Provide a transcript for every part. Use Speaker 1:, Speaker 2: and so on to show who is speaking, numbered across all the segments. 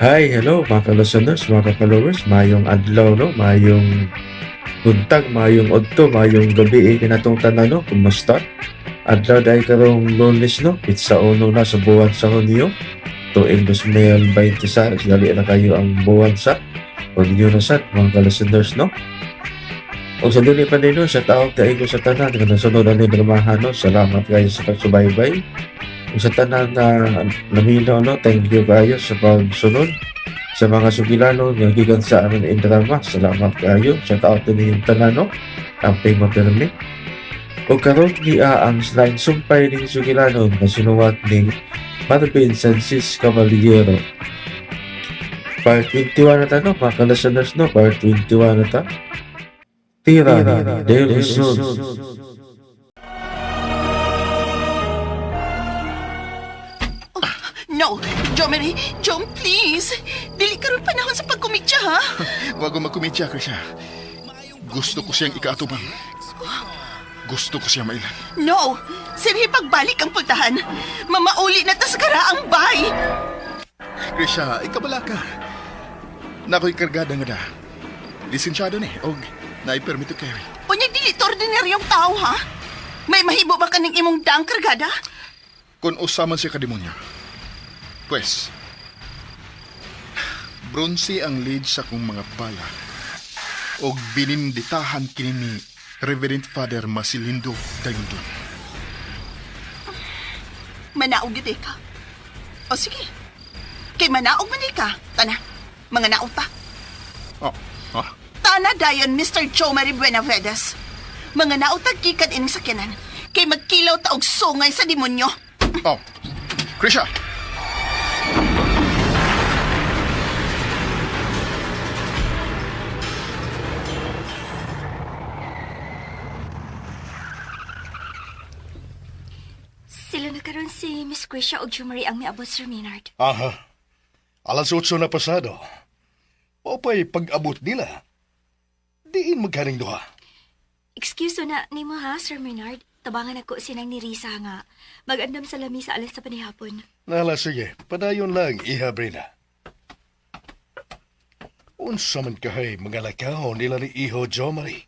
Speaker 1: Hi, hello mga ka-listeners, mga ka-followers, mayong adlaw, no, mayong buntag, mayong udto, mayong gabi eh, kinatong tanan, no, kumusta? Adlaw dahil karong Lunes, no, pitsa uno na sa buwan sa Hunyo, tuig 2026, dali na kayo ang buwan sa Hunyo na sad, mga ka-listeners, no? O sa dili pa nino, sa tawag kaigo sa tanan, nga nasunod ang dramahan, no, salamat kayo sa pagsubaybay. O sa tanan na naminaw, no, thank you kayo sa pagsunod sa mga sugilano nga gikan sa aming drama. Salamat kayo. Shout out to ninyong tanan, no? Amping mapirmi. O karon niya ang laing sumpay ning sugilano na sinuwat ni Marvin Sanchez Caballero. Part 21 na ta, no? Mga ka-listeners, no? Part 21 na ta. Tira del Sol.
Speaker 2: No, Jomari, Jom, please. Dili karon panahon sa pagkomedya, ha?
Speaker 3: Wag ko magkomedya, Krisha. Gusto ko siyang ikaatubang. Gusto ko siya mailan.
Speaker 2: No! Sirhi pagbalik ang pultahan. Mamauli na tas karaang bay.
Speaker 3: Krisha, ikabala ka. Nako'y kargada nga da. Lisensyado ni, og naipermit to carry.
Speaker 2: Unya dili to ordinaryong tao, ha? May mahibo ba kaning imong daang kargada?
Speaker 3: Kung usaman siya kademonyo. Pwes, bronze ang lead sa kong mga bala. Og bininditahan kini ni Reverend Father Masilindo Dayundon.
Speaker 2: Manaog gyud eh ka. O sige. Kay manaog man eh ka. Tana, mga naog ta.
Speaker 3: Oh, ha?
Speaker 2: Tana dayon, Mr. Jomari Buenavedes. Mga nautag gikan ining sakyanan. Kay magkilaw ta og sungay sa demonyo.
Speaker 3: Oh, Krisha!
Speaker 4: Sila na karon si Miss Grisha og Jumari ang miabot, Sir Maynard.
Speaker 5: Aha. Alas 8 na pasado. Opay pag-abot nila. Diin magkaning duha.
Speaker 4: Excuse na nimo ha, Sir Maynard. Tabangan ako sinang ni Risa nga. Magandam sa lamisa alas sa panihapon.
Speaker 5: Nala sige, padayon lang iha Brina. Unsa man kahay mga lakaw nila ni Iho Jomari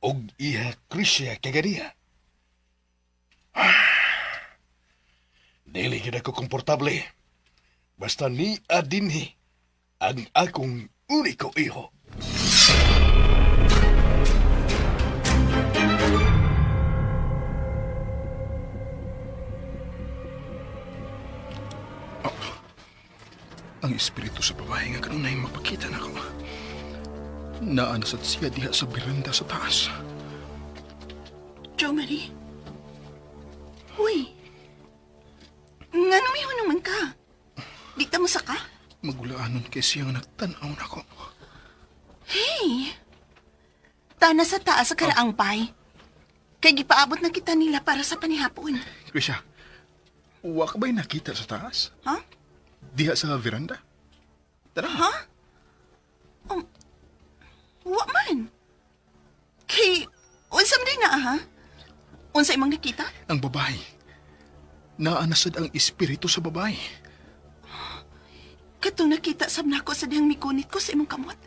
Speaker 5: og iha Krisya kaganiya. Ah, dili gid ako komportable. Basta ni adinhi ang akong uniko iho.
Speaker 3: Ang espiritu sa babae nga kanunay magpakita nako. Naanasat siya diha sa biranda sa taas.
Speaker 2: Jomari? Uy! Nga numihon man ka? Di ta mo saka?
Speaker 3: Magulaanon kay siya nga nagtan-aw nako.
Speaker 2: Hey! Tana sa taas sa karaang pay. Kay gipaabot na kita nila para sa panihapon.
Speaker 3: Krisha, wa ka ba'y nakita sa taas?
Speaker 2: Ha?
Speaker 3: Diha sa veranda? Tara.
Speaker 2: Ha? Wa man. Kay, unsa man din na, ha? Unsa imong nakita?
Speaker 3: Ang babae. Naanasad ang espiritu sa babae.
Speaker 2: Katong nakita sab nako sa dihang mikunit ko sa imong kamot.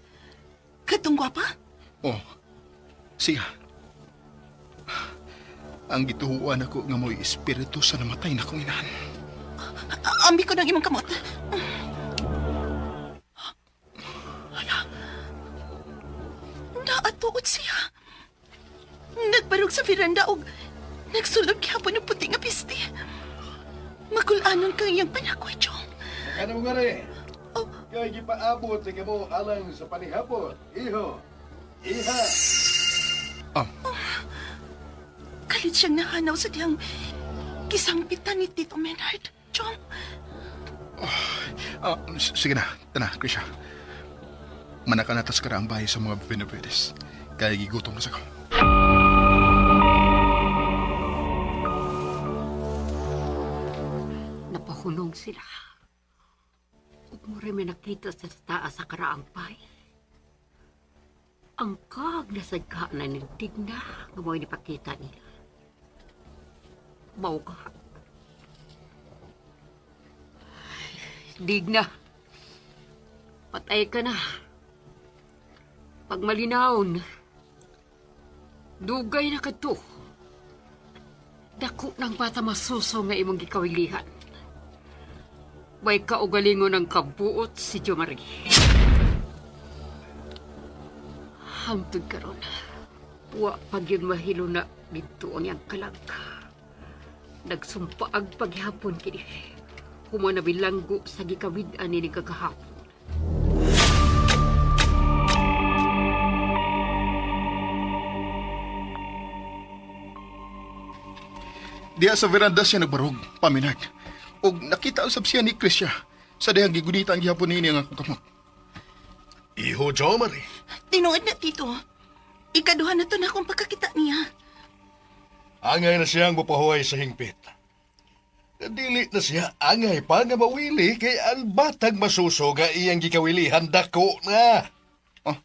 Speaker 2: Katong gwapa?
Speaker 3: Oh, siya. Ang gituhuan ako nga mo'y espiritu sa namatay na kong inahan.
Speaker 2: Ambi ko ng imong kamot. Hala. Naatuot siya. Nagbarog sa veranda og nagsulod gihapon ng puti nga pisti. Magulanon kang iyang panakoy, Chong.
Speaker 5: Ano mo gani?
Speaker 2: Oh.
Speaker 5: Kay gipaabot sa kamo alang sa panihapon. Iho. Iha.
Speaker 3: Oh,
Speaker 2: Kalit siyang nahanaw sa diyang kisangpitan ni Tito Menard. Chong,
Speaker 3: sige na. Tana, Krisha. Manakanatas ka ang bahay sa mga Benavides. Kaya gigutom na sa ko.
Speaker 6: Napahulong sila. Ug mo rin may nakita sa taas sa karaang pay. Ang kag nasadka na nagdigna nga mo'y nipakita nila. Mao ka. Ay, digna. Patay ka na. Pag malinawon, dugay na kadto. Dako ng bata masuso nga imong gikawilihan. Way kaugalingon ang kabuot si Jo Marie. Hangtod karon. Wa pag yun mahilo na dito ang iyang kalag. Nagsumpaag paghapon kini. Human na bilanggo sa gikawid-an ni kagahapon.
Speaker 3: Diha sa veranda siya nagbarog, paminag. Og nakita usab siya ni Krisya sa dihang gigunita ang gihapon niini ang akong kamot.
Speaker 5: Iho Jo Marie.
Speaker 2: Tinuod na, Tito. Ikaduha na to na akong pagkakita niya.
Speaker 5: Angay na siyang mupahuway sa hingpit. Dili na siya angay pa nga mawili kay ang batang masuso nga iyang gikawilihan dako na.
Speaker 3: Oh,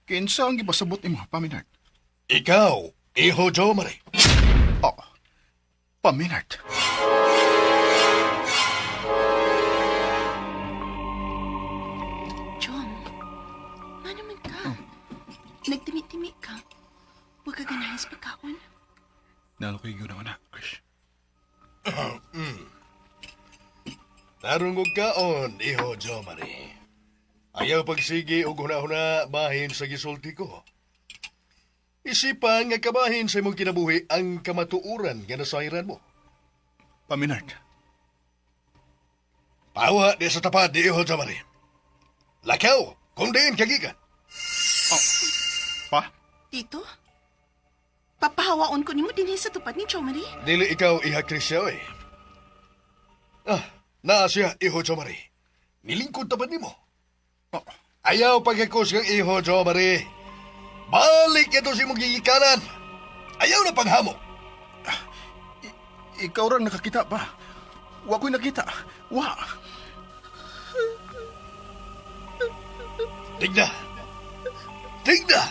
Speaker 3: kinsa ang gipasabot nimo, paminag?
Speaker 5: Ikaw, Iho Jo Marie.
Speaker 3: Oh, paminag.
Speaker 2: John, nga naman ka. Nagtimi-timi ka. Huwag ka ganahan sa pagkaon.
Speaker 3: Nalo ko'y guna na, Krish.
Speaker 5: Tarong og kaon, Iho Jo Marie. Ayaw pagsigi og huna-huna bahin sa gisulti ko. Isipan nga kabahin sa imong kinabuhi ang kamatuoran nga nasayran mo.
Speaker 3: Paminag.
Speaker 5: Pawa di sa tapad ni Iho Jo Marie. Lakaw, kung diin kagikan.
Speaker 3: Pa?
Speaker 2: Tito, papahawaon ko nimo dinhi sa tupad ni Jo Marie.
Speaker 5: Dili ikaw iha Krisya eh. Ah, naa siya Iho Jo Marie. Nilingkod tapat nimo.
Speaker 3: Oh,
Speaker 5: Ayaw pagkakos kang Iho Jo Marie. Balik ito sa imong gigikanan. Ayaw na panghamok.
Speaker 3: ikaw rang nakakita pa. Wa ko'y nakita. Wa.
Speaker 5: Tigna. Tigna.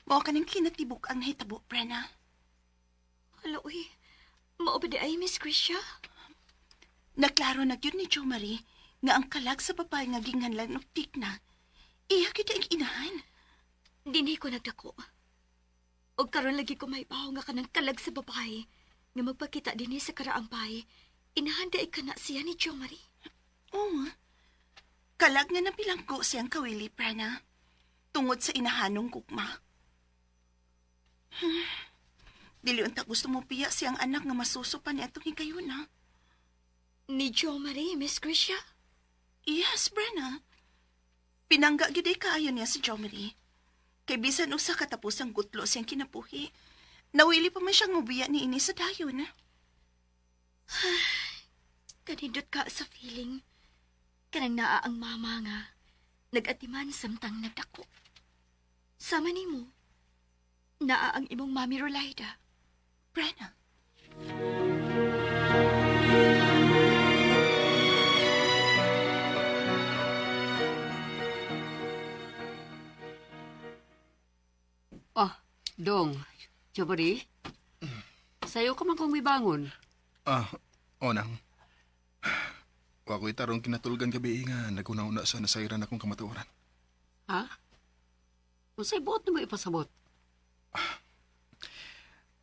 Speaker 2: Mao ka ng kinatibuk ang nahitabo, Brenna.
Speaker 4: Hala, uy. Mao ba di ay, Miss Krisha?
Speaker 2: Naklaro na gyud ni Jo Marie nga ang kalag sa babae nga ginghanlan og tikna. Iya gyud ang inahan.
Speaker 4: Dinhi ko nagdako. Og karon lagi ko mahibaw nga kanang kalag sa babae nga magpakita dinhi sa karaang bahay. Inahanda ka na siya ni Jo Marie.
Speaker 2: Oo. Kalag nga nabilanggo siyang kawili, Prana. Tungod sa inahanong gugma. Dili unta gusto mo piya siyang anak nga masuso pa niya itong higayuna.
Speaker 4: Ni Jo Marie, Miss Krisha?
Speaker 2: Yes, Brenna. Pinangga gyud ay kaayo niya si Jo Marie. Kay bisan usa katapos ang gutlo siyang kinabuhi. Nawili pa man siyang mubiya ni ini sa dayon.
Speaker 4: Kanindot ka sa feeling. Kanang naa ang mama nga. Nagatiman samtang nagdako. Sama nimo. Naa ang imong mami Rolaida.
Speaker 2: Brenna.
Speaker 6: Oh, Dong, Jo Marie? Sayo ka man kong mibangon.
Speaker 3: Ah, onang. Wa ko'y tarong kinatulgan gabi nga naguna-una sa nasayran akong kamatuoran.
Speaker 6: Ha? Unsay buot nimo ipasabot?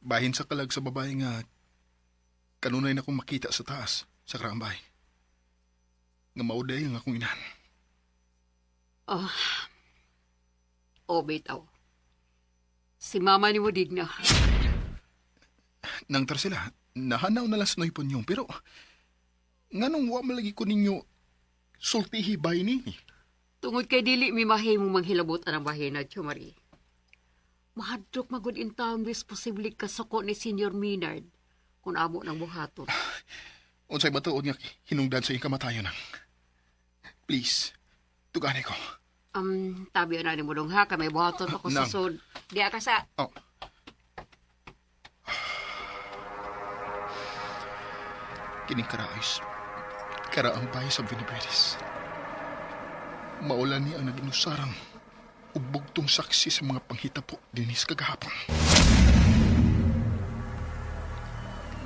Speaker 3: Bahin sa kalag sa babae nga kanunay na akong makita sa taas sa karambay. Nga mauday ang akong inahan.
Speaker 6: Oh. Oh, bitaw. Si mama ni mo digna.
Speaker 3: Nang tar sila, nahanaw na lang sa Noy pero nganong wa malagi ko ninyo sultihi bay nini.
Speaker 6: Tungod kay dili mi mahimong manghilabot ang bahina, Jo Marie. Mahadlok magud in town wis posible kasuko ni Senior Maynard kung amo ng buhaton.
Speaker 3: Unsay matuod nga hinungdan sa iyong kamatayon nang. Please, tugani ko.
Speaker 6: Tabi na ni mo dong ha, kay may buhaton ako sa
Speaker 3: Nang.
Speaker 6: sud. Diya ka sa
Speaker 3: Oh. Kining karaos. Karaang bahay sa Biniberis. Maula ni ang naginusarang ug bugtong saksi sa mga panghitabo dinis kagahapon.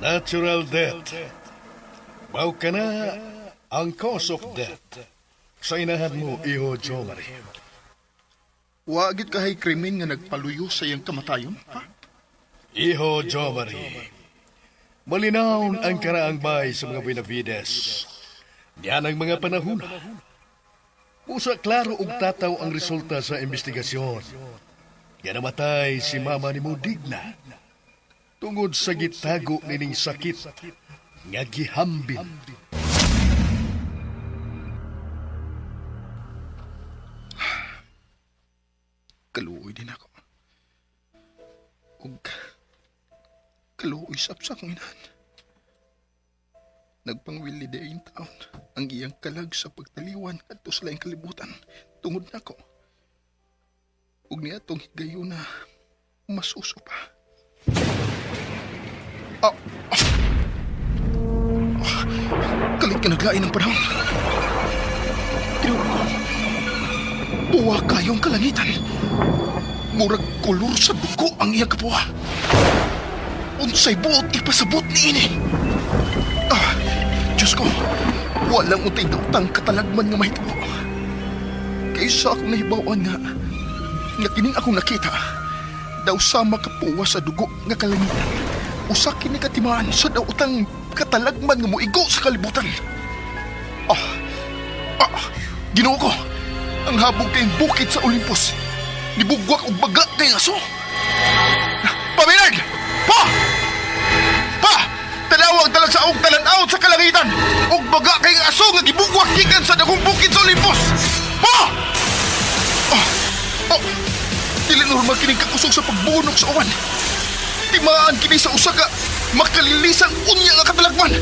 Speaker 5: Natural death. Mao ka na ang cause of death. Sa inahan mo, iho Jomari.
Speaker 3: Wa gid kahay krimen nga nagpaluyo sa iyang kamatayon, ha?
Speaker 5: Iho Jomari. Malinaw ang karaang bay sa mga Benavides. Yan ang mga panahon. Usa klaro og tataw ang resulta sa investigasyon. Nga namatay si mama ni mo Digna. Tungod sa gitago nining sakit nga gihambin.
Speaker 3: Kaluoy din ako. Ug kaluoy sab sa akong inahan. Nagpangwili di ayong taon ang iyang kalag sa pagtaliwan adto sa laing kalibutan tungod nako. Ug niadtong higayuna masuso pa. Ah, ah. Ah, kalit ka naglain ng panahon. Tinuod ko. Buwa kayong kalangitan. Murag kolor sa dugo ang iyang kapuha. Unsay buot ipasabot ni ini. Ah, Diyos ko, walang untay dautang katalagman nga mahitabo. Kaysa akong nahibawan nga, nga kining akong nakita, daw sama kapuwa sa dugo nga kalangitan. Usa kini katimaan sa dautang katalagman nga moigo sa kalibutan. Ah, ah, Ginoo ko, ang habog kayong bukid sa Olympus. Nibugwak og baga kay aso. Paminag! Pa! Pa! Tanawag talag sa og talan-aw sa kalangitan. Og baga kay aso nga gibugwak gikan sa dagong bukid sa Olympus. Pa! Ah! Oh! Dili normal kining kakusog sa pagbunok sa uwan. Timaan kini sa usa ka makalilisang unya nga katalagman.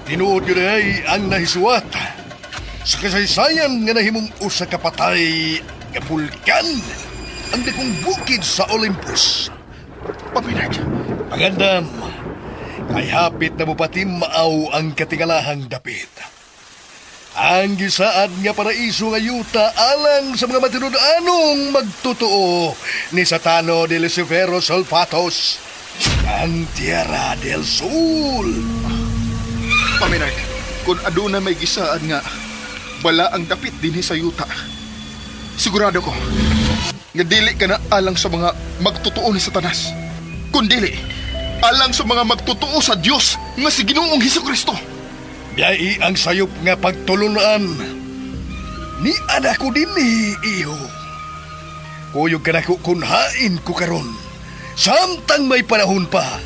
Speaker 5: Tinuod yun ay ang nahisuwat sa kasaysayan nga nahimong usa ka patay nga bulkan ang dakong bukid sa Olympus.
Speaker 3: Paminag,
Speaker 5: Pagandam, kay hapit na mupati maaw ang katingalahang dapit. Ang gisaad nga paraiso nga yuta alang sa mga matinud-anong magtotoo ni Satano de Lucifero Solfatos, ang Tierra del Sol.
Speaker 3: Paminag, kung aduna may gisaad nga bala ang dapit dinhi sa yuta. Sigurado ko nga dili ka na alang sa mga magtotoo ni Satanas. Kun dili, alang sa mga magtotoo sa Dios nga si Ginoong Hesukristo.
Speaker 5: Biyai ang sayop nga pagtulunan. Ni anak ko din ni iho. Kuyog ka nako kun hain ko karon. Samtang may panahon pa.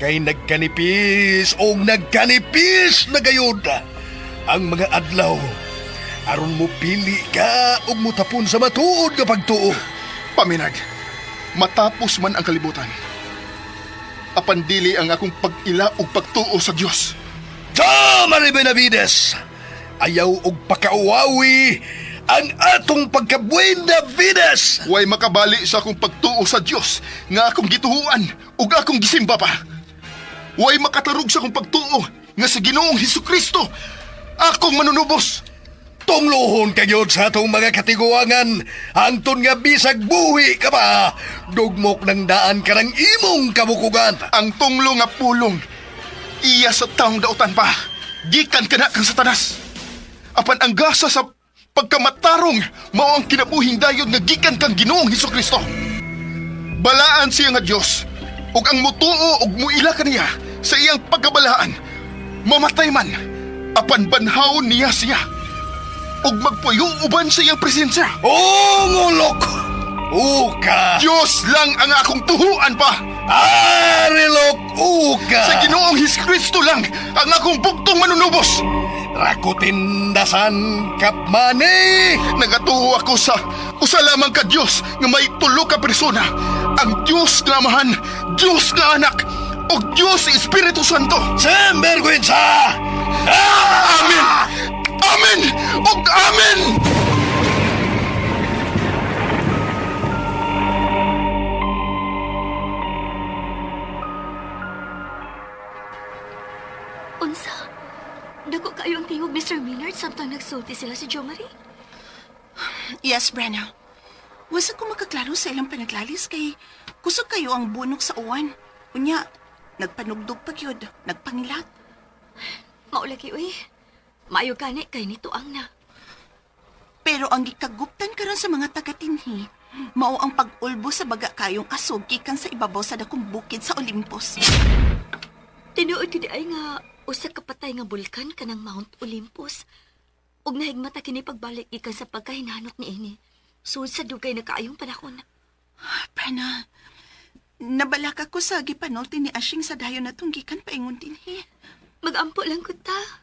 Speaker 5: Kay nagkanipis o nagkanipis na gayod ang mga adlaw. Aron mo pili ka ug mutapon sa matuod nga pagtuo.
Speaker 3: Paminag, matapos man ang kalibutan. Apan dili ang akong pag-ila ug pagtuo sa Dios.
Speaker 5: Tama ni Benavides! Ayaw og pakauwawi ang atong pagka-Buenavides!
Speaker 3: Way makabali sa akong pagtuo sa Dios nga akong gituhuan ug akong gisimba pa. Way makatarog sa akong pagtuo nga sa Ginoong Hesukristo akong manunubos.
Speaker 5: Tunglohon kayod sa atong mga katiguangan, hangtod nga bisag buhi ka pa, dugmok ng daan ka ng imong kabukugan.
Speaker 3: Ang tunglo nga pulong iya sa taong dautan pa. Gikan kana kang Satanas. Apan ang gasa sa pagkamatarong mao ang kinabuhing dayon nga gikan kang Ginoong Hesukristo. Balaan siya nga Dios ug ang mutuo ug muila kaniya sa iyang pagkabalaan mamatay man apan banhawon niya siya ug magpuyo uban sa iyang presensya.
Speaker 5: O ngulok! Uka!
Speaker 3: Dios lang ang akong tuhuan pa.
Speaker 5: Arilok uka!
Speaker 3: Sa Ginoong Hesukristo lang ang akong bugtong manunubos.
Speaker 5: Rakutindasan kapmani!
Speaker 3: Nagatuo ako sa usa lamang ka Dios nga may tulo ka persona. Ang Dios nga Amahan, Dios nga Anak, ug Dios Espiritu Santo.
Speaker 5: Sembergwensa!
Speaker 3: Amen. Amen. Ug amen.
Speaker 4: Dako kayo ang tingog, Mr. Maynard, samtang nagsulti sila si Jo Marie.
Speaker 2: Yes, Brenna. Wasa ko makaklaro sa ilang panaglalis kay kusog kayo ang bunok sa uwan. Unya, nagpanugdog pa gyud, nagpangilat.
Speaker 4: Maulagi, uy. Maayo gani kay nito ang na.
Speaker 2: Pero ang gikaguptan karon sa mga taga-tinhi, mao ang pag-ulbo sa baga kayong asog gikan sa ibabaw sa dakong bukid sa Olympus.
Speaker 4: Tinuod gid ay nga usa ka patay nga bulkan kanang Mount Olympus. Ug nahigmata kini pagbalik gikan sa pagkahinanot niini. Sud sa dugay na kaayong panahon.
Speaker 2: Prena, nabalaka ko sa gipanulti ni Ashing sa dayon na tong gikan paingon dinhi.
Speaker 4: Magampo lang ko ta.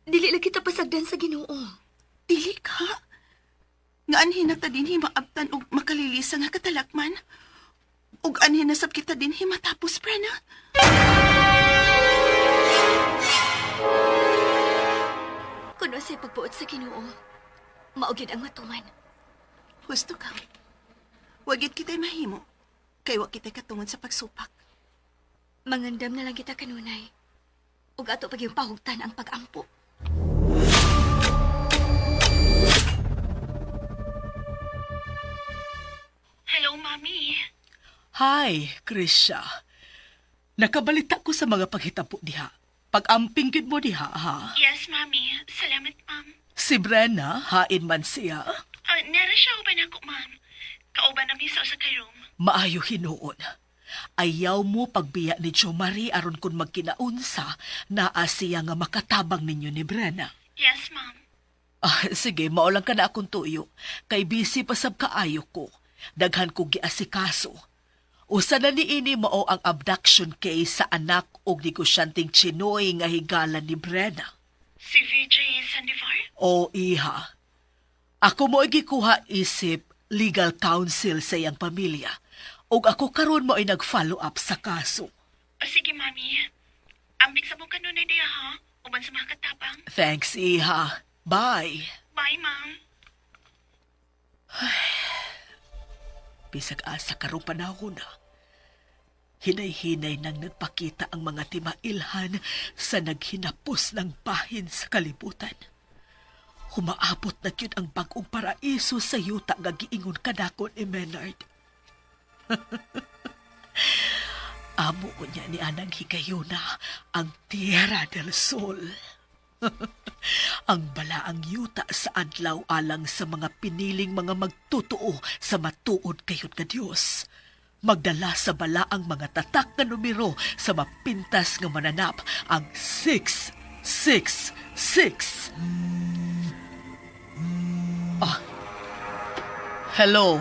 Speaker 4: Dili lang kita pasagdan sa Ginoo.
Speaker 2: Dili ka. Nga anhin na ta dinhi maabtan og makalilisa nga katalakman. Ug anhin na sab kita dinhi matapos, Prena.
Speaker 4: Kuno sa pagbuot sa Ginoo, mao gyud ang matuman.
Speaker 2: Husto ka. Wagit kita'y mahimo. Kay wa kita'y katungod sa pagsupak.
Speaker 4: Mangandam na lang kita kanunay. Ug ato pag yung pahugtan ang pagampo.
Speaker 2: Hello, Mami.
Speaker 7: Hi, Krisha. Nakabalita ko sa mga paghitabo diha. Pag-amping gid mo diha, ha?
Speaker 2: Yes, Mami. Salamat, Ma'am.
Speaker 7: Si Brenna, hain man siya.
Speaker 2: Nera siya uban ako, Ma'am. Kauban na sa usa ka room.
Speaker 7: Maayo hinuon. Ayaw mo pagbiya ni Jo Marie aron kun magkinaunsa, naa siya nga makatabang ninyo ni Brenna.
Speaker 2: Yes, Ma'am.
Speaker 7: Ah, sige, maulang ka na akong tuyo. Kay busy pa sab kaayo ko. Daghan ko giasikaso. Usa na niini mao ang abduction case sa anak og negosyanteng Chinoy nga higala ni Brenna.
Speaker 2: Si VJ Sandivar?
Speaker 7: O iha. Ako mo gikuha isip legal counsel sa iyang pamilya. Og ako karon mo ay nag-follow up sa kaso.
Speaker 2: O sige, Mami. Ambik sa mong kanunay diya, ha? Uban sa mga katabang.
Speaker 7: Thanks, iha. Bye.
Speaker 2: Bye, Ma'am.
Speaker 7: Bisag asa karong panahon na. Hinay-hinay nang nagpakita ang mga timailhan sa naghinapos ng bahin sa kalibutan. Humaabot na gyud ang bag-ong paraiso sa yuta nga giingon kanakon ni Menard. Amo niya ni Anang Higayuna ang Tierra del Sol. Ang balaang yuta sa adlaw alang sa mga piniling mga magtotoo sa matuod kayod nga Dios. Magdala sa balaang mga tatak nga numero sa mapintas nga mananap ang 666. Ah. Hello,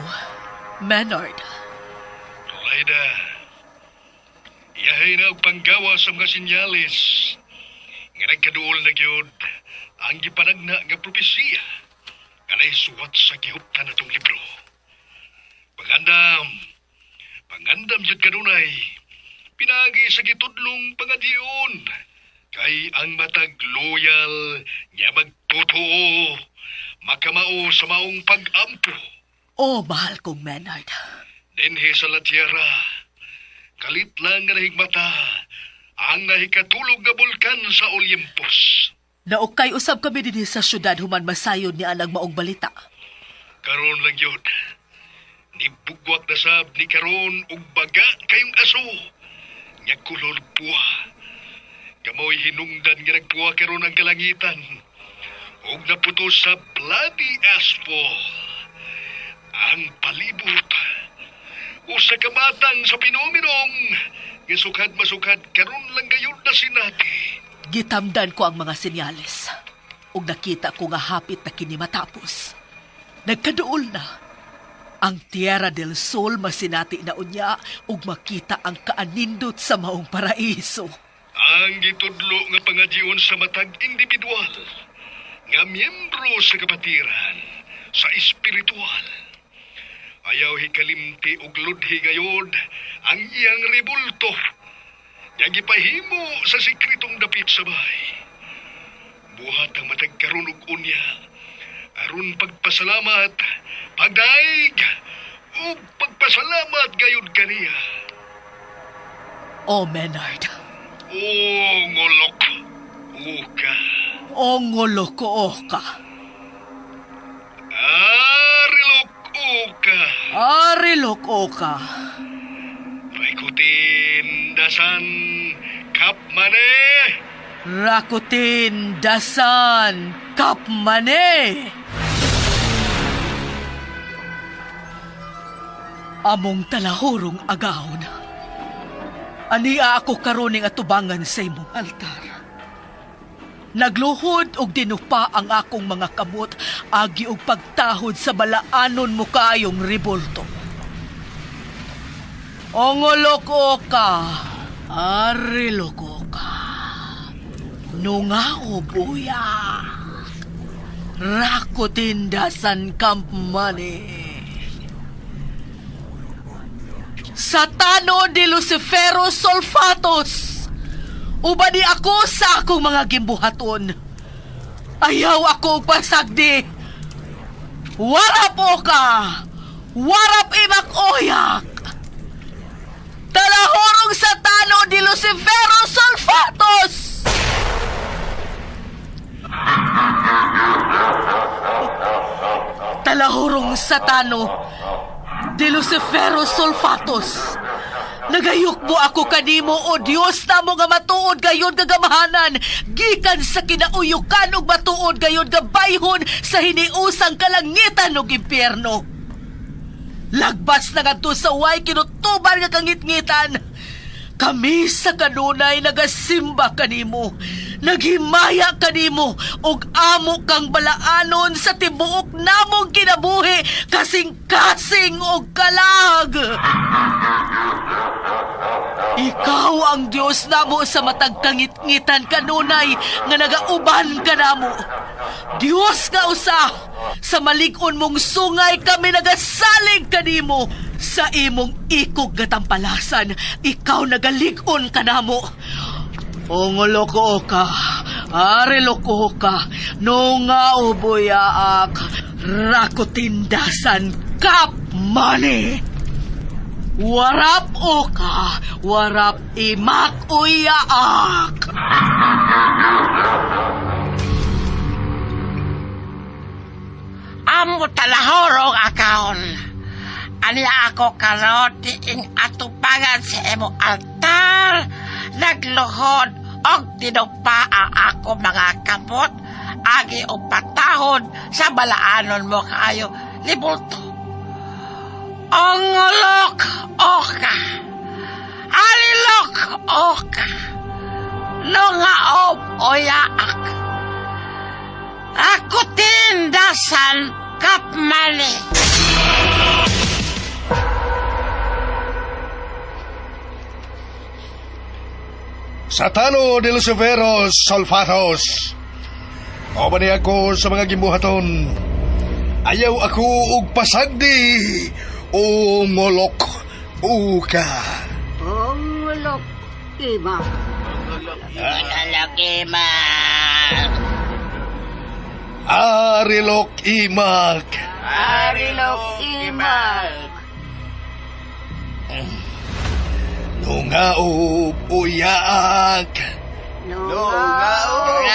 Speaker 7: Menard.
Speaker 5: Laida, iyahay na og panggawa sa mga sinyalis. Nga nagkaduol na gyud ang gipanagna nga propesiya nga naisuwat sa gihuptan natong libro. Pangandam, pangandam jud kanunay, pinagi sa gitudlong pangadiyon, kay ang matag loyal nga magtotoo, makamao sa maong pag-ampo.
Speaker 7: Oh, mahal kong Menard.
Speaker 5: Dinhi sa La Tierra, kalit lang nga nahigmata ang nahikatulog nga bulkan sa Olympus.
Speaker 7: Naukay usab kami dinhi sa syudad human masayon ni anang maong balita.
Speaker 5: Karon lang yun. Nibugwak na sab ni karon og baga kayong aso. Nga kulor buwa. Gamoy hinungdan nga nagbuwa karon ang kalangitan. Og naputo sa bloody asphalt. Ang palibot. Usa ka matang sa pinominong. Nga sukad masukad karon lang gayon na sinati.
Speaker 7: Gitamdan ko ang mga senyales. Ug nakita ko nga hapit na kini matapos. Nagkaduol na. Ang Tierra del Sol masinati na unya ug makita ang kaanindot sa maong paraiso.
Speaker 5: Ang gitudlo nga pangadyon sa matag individual nga miyembro sa kapatiran sa espiritual. Ayaw hikalimti og ludhi gayod ang iyang rebulto nga gipahimo sa sekretong dapit sa bahay. Buhat ang matag karon og unya aron pagpasalamat, pagdaig ug pagpasalamat gayud kaniya.
Speaker 7: Oh, Menard.
Speaker 5: O ngolok, uka.
Speaker 7: Ongoloko ka.
Speaker 5: Arilok ka.
Speaker 7: Arilok ka.
Speaker 5: Rakutin dasan kapmane.
Speaker 7: Rakutin dasan kapmane. Among talahurong agahon. Ania ako karoning atubangan sa imong altar. Nagluhod og dinupa ang akong mga kamot agi og pagtahod sa balaanon mo kaayong ribolto. Ongoloko ka, ariloko ka. Nungao buya. Rakutindasan kampmani. Satano de Lucifero Solfatos. Uba ni ako sa akong mga gimbuhaton. Ayaw ako og pasagdi. Warap o ka! Warap imak oyak! Talahorong Satano de Lucifero Solfatos! Talahorong Satano de Lucifero Solfatos. Nagayukbo ako kanimo o Dios namo nga matuod gayon gagamahanan gikan sa kinauyukan ug matuod gayon gabayhon sa hiniusang kalangitan ug impyerno. Lagbas na ngadto sa way kinutuban nga kangitngitan. Kami sa kanunay nagasimba kanimo, naghimaya kanimo ug amo kang balaanon sa tibuok namong kinabuhi kasing-kasing og kalag. Ikaw ang Dios namo sa matag kangitngitan kanunay nga nagauban kanamo. Dios nga usa sa malig-on mong sungay kami nagasalig kanimo. Sa imong ikog nga tampalasan, ikaw nagalig-on kanamo. Ongoloko ka, ariloko ka, nunga ubuyaak, rakutindasan kap mani. Warap o ka, warap imak uyaak.
Speaker 8: Amo talahorong akaon. Ani ako karon diing atubangan sa imo altar. Nagluhod og tinupa ang ako mga kamot. Agi og patahod sa balaanon mo kaayo libulto. Ongolok oka. Alilok oka. Nungaob oyaak. Ako tindasan kapmali.
Speaker 5: Satano de Luciferos Solfatos. O ba niya ako sa mga gimbuhaton? Ayaw ako og pasagdi o ngolok uka.
Speaker 6: Ongolok ima.
Speaker 8: Ongolok imak.
Speaker 5: Arilok imak.
Speaker 6: Arilok imak.
Speaker 5: Nungaob uyaak.
Speaker 6: Nungaob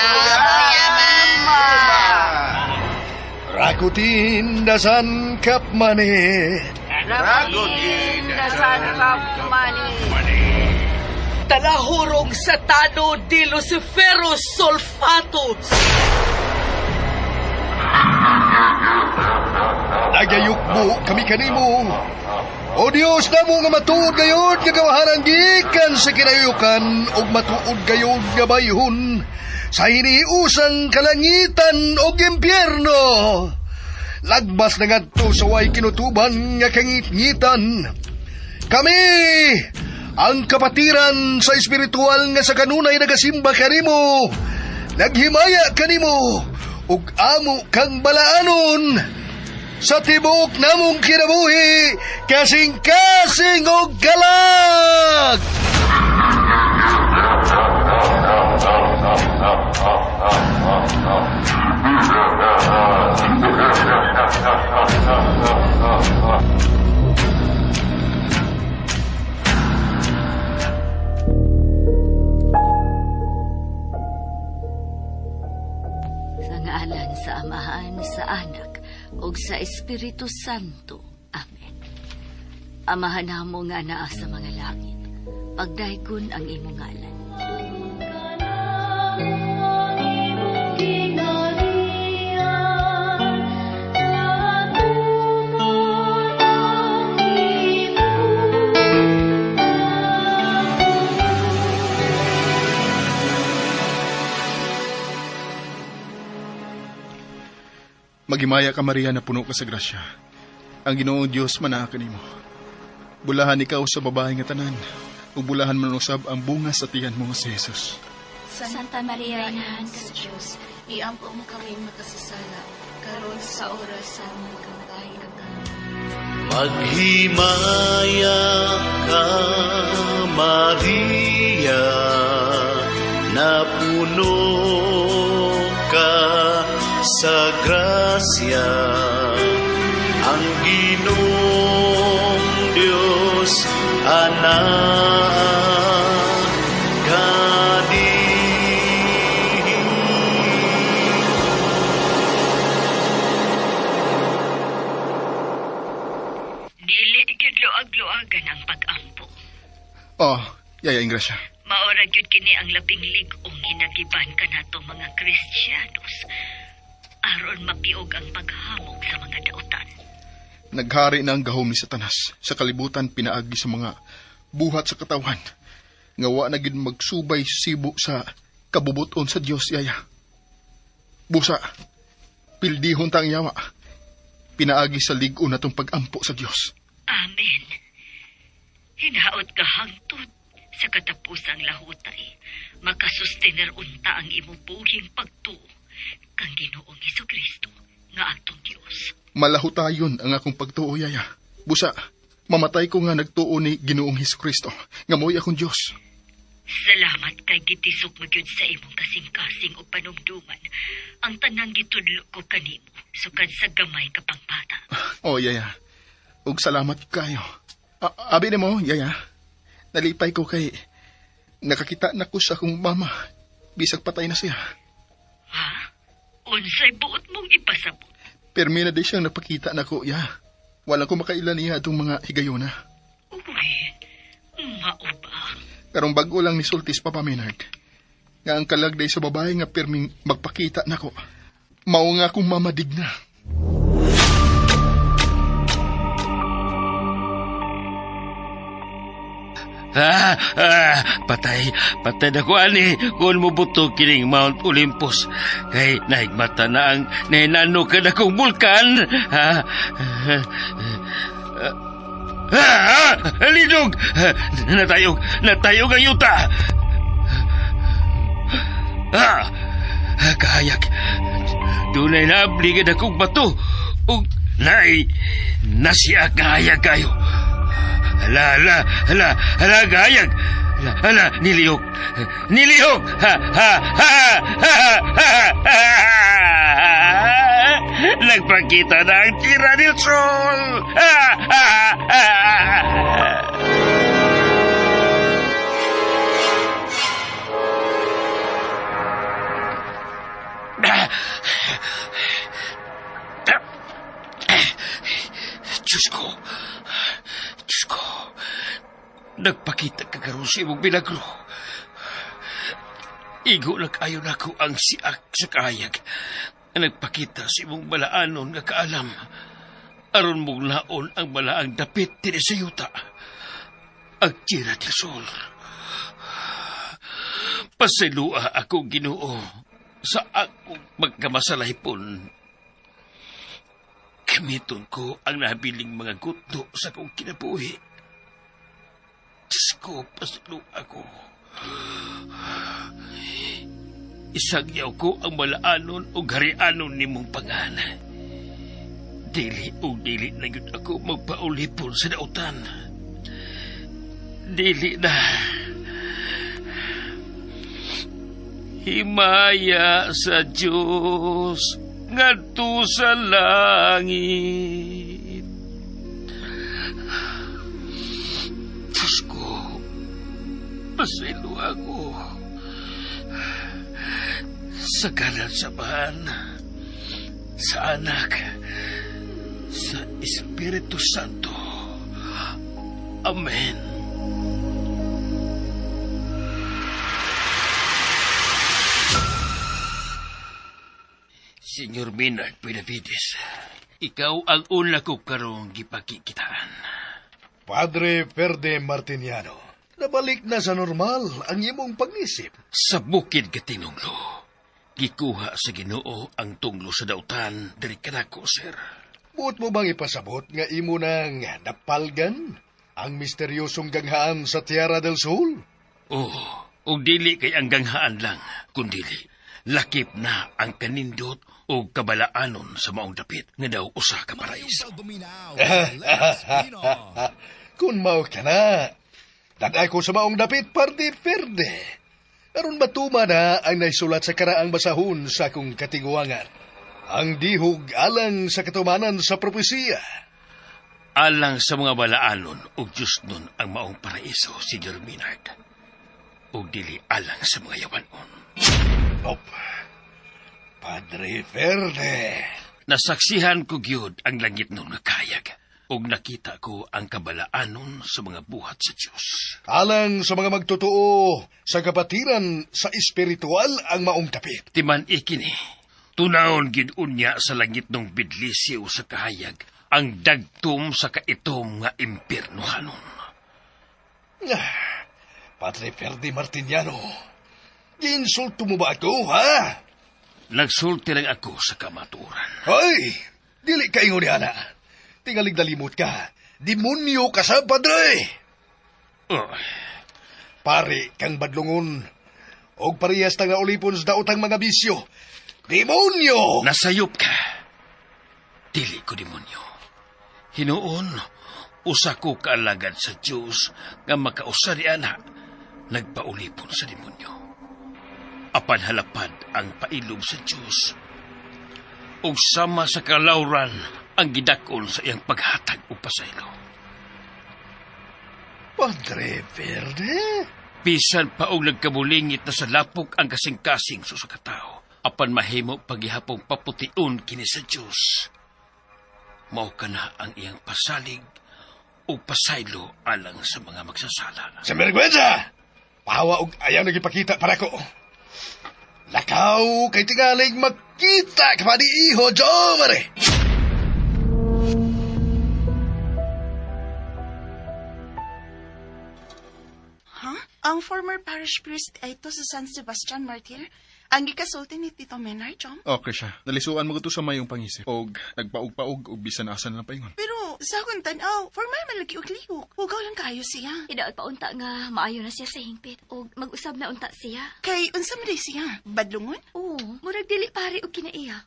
Speaker 5: Rakutin dasan kapmane.
Speaker 6: Rakutin dasan kapmani.
Speaker 7: Talahurong Satano de Lucifero Solfatos.
Speaker 5: Nagayukbo kami kanimo. O Dios namo nga matuod gayud nga gawahanan gikan sa kinayukan ug matuod gayud nga bayhon sa hiniusang kalangitan ug impyerno. Lagbas na ngadto sa way kinutuban nga kangitngitan. Kami ang kapatiran sa espiritual nga sa kanunay nagasimba kanimo. Naghimaya kanimo ug amo kang balaanon sa tibuok namong kinabuhi kasing-kasing og kalag.
Speaker 4: Sa ngalan sa Amahan, sa Anak, ug sa Espiritu Santo. Amen. Amahan namo nga naa sa mga langit, pagdaygon ang imong ngalan.
Speaker 3: Maghimaya ka, Maria, na puno ka sa grasya. Ang Ginoong Dios manaa kanimo. Bulahan ikaw sa babae nga tanan, ug bulahan man usab ang bunga sa tiyan mo nga si Jesus.
Speaker 4: Santa Maria, Inahan ka sa Diyos,
Speaker 2: Iampo mo kami makasasala, karon sa oras sa among kamatay. Amen.
Speaker 9: Maghimaya ka, Maria, na puno ka sa grasya. Ang Ginoong Diyos anaa kanihi.
Speaker 4: Dili gyud luag-luagan ang pag-ampo.
Speaker 3: Oh, Yaya Ingrasya.
Speaker 4: Maora gyud kini ang labing lig-ong hinagiban kanato mga Kristiyanos aron mapiog ang paghamog sa mga dautan.
Speaker 3: Naghari na ang gahom ni Satanas sa kalibutan pinaagi sa mga buhat sa katawan. Nga wa na gyud magsubay sibo sa kabubuton sa Dios, Yaya. Busa, pildihon ta ang yawa. Pinaagi sa lig-on natong pag-ampo sa Dios.
Speaker 4: Amen. Hinaot ka hangtod sa katapusang lahutay. Makasustener unta ang imong buhing pagtuo kang Ginoong Hesukristo nga atong Dios.
Speaker 3: Malahutayon ang akong pagtuo, Yaya. Busa, mamatay ko nga nagtuo ni Ginoong Hesukristo nga mo'y akong Dios.
Speaker 4: Salamat kay gitisok mo gyud sa imong kasing-kasing o panumduman ang tanang gitudlo ko kanimo sukad sa gamay ka pang bata.
Speaker 3: Oh, Yaya. Ug salamat kayo. Abi nimo, Yaya. Nalipay ko kay nakakita na ko sa akong mama. Bisag patay na siya.
Speaker 4: Ha? Unsay buot mong ipasabot?
Speaker 3: Permi na di siyang napakita nako, ya. Wala ko makaila niya atong mga higayona.
Speaker 4: Uy, mao ba?
Speaker 3: Karong bag-o lang ni Sultis, Papa Maynard. Nga ang kalagday sa babae nga pirming magpakita nako. Mao nga akong mama Digna.
Speaker 9: Patay, patay na ko ani kung mubuto kining Mount Olympus. Kay nahigmata na ang nahinano ka na kong bulkan. Linog! Natayog, natayog ang yuta! Kahayag, dunay naabligid akong bato. Ug nay, nasiya kahayag kayo. Hala, hala, hala, hala, gayag. Hala, hala, nilihok. Nilihok! Ha, ha, ha, ha, ha, ha, ha. Nagpakita na ang Tierra del Sol! Ha, ha, ha, ha. Diyos ko! Diyos ko! Nagpakita ka karon sa imong milagro. Igo na kayo nako ang siak sa kaayag. Nagpakita sa imong balaanon nga kaalam. Aron mong naon ang balaang dapit dinhi sa yuta. Ang Tierra del Sol. Pasilua ako, Ginoo, sa akong magkamasalahipon. Gamiton ko ang nabiling mga gutno sa akong kinabuhi. Diyos ko, pasilua ako. Isagyaw ko ang malaanon o harianon nimong pangan. Dili o dili na yun ako magpaulipon sa dautan. Dili na. Himaya sa Diyos ngadto sa langit. Diyos ko, pasaylo ako. Sa kanan sa Amahan, sa Anak, sa Espiritu Santo. Amen. Señor Maynard Benavides, ikaw ang una ko karong gipakikitaan.
Speaker 5: Padre Ferde Martiniano, nabalik na sa normal ang imong pangisip.
Speaker 9: Sa bukid ka tinunglo, gikuha sa Ginoo ang tunglo sa dautan diri kanako, sir.
Speaker 5: Buot mo bang ipasabot nga imo nang napalgan ang misteryosong ganghaan sa Tierra del Sol?
Speaker 9: Oh, ug dili kay ang ganghaan lang, kundili lakip na ang kanindot o kabalaanon sa maong dapit nga daw usa ka paraiso.
Speaker 5: Kung mao ka na, dag ko sa maong dapit, Padre Ferde. Aron matuma na ang naisulat sa karaang basahon sa akong katiguangan. Ang dihog alang sa katumanan sa propesiya.
Speaker 9: Alang sa mga balaanon ug Diyos nun ang maong paraiso, Senyor Maynard. Ug dili alang sa mga yawanon.
Speaker 5: Op. Padre Ferde.
Speaker 9: Nasaksihan ko gyud ang langit nun nga kayag ug nakita ko ang kabalaanon sa mga buhat sa Dios.
Speaker 5: Alang sa mga magtotoo sa kapatiran sa espiritual ang maong dapit.
Speaker 9: Timan ikini, tunawon gid unya sa langit nung bidlisiw sa kahayag ang dagtom sa kaitom nga impiernohanon.
Speaker 5: Padre Ferde Martiniano, giinsulto mo ba ako, ha?
Speaker 9: Nagsulti lang ako sa kamaturan.
Speaker 5: Hoy! Dili ka ingon ni ana. Tingalig nalimot ka. Demonyo ka sa padre!
Speaker 9: Oh,
Speaker 5: Pare kang badlungon. Og parehas tang naulipon sa daotang mga bisyo. Demonyo!
Speaker 9: Nasayop ka. Dili ko demonyo. Hinuon, usa ko kaalagad sa Diyos nga makausa ni ana, nagpaulipon sa demonyo. Apan halapad ang pailob sa Diyos. Ug sama sa kalawran ang gidakon sa iyang paghatag o pasaylo.
Speaker 5: Padre Verde?
Speaker 9: Bisan pa og nagkabulingit na sa lapok ang kasing-kasing sa usa ka tawo, apan mahimo paghihapong papution kini sa Dios. Mao kana ang iyang pasalig o pasaylo alang sa mga magsasala.
Speaker 5: Sa mergwensa! Pahawa og ayaw nagipakita para ko. Lakaw kay tingalig makita ka pa di iho, Jomare!
Speaker 2: Ha? Ang former parish priest ay ito sa San Sebastian Martyr? Ang gikasulti ni Tito Menard, Jom?
Speaker 3: Okay siya. Nalisuan mo ko to sa mayong pangisip. Og nagpaug-paug og bisan asa na lang paingon.
Speaker 2: Pero sa akong tanaw, formal man lagi og lihok. Hugaw lang kayo siya.
Speaker 4: Hinaot pa unta nga maayo na siya sa hingpit og mag-usab na unta siya.
Speaker 2: Kay unsa man day siya? Badlungon?
Speaker 4: Oo, murag dili pare og kinaiya.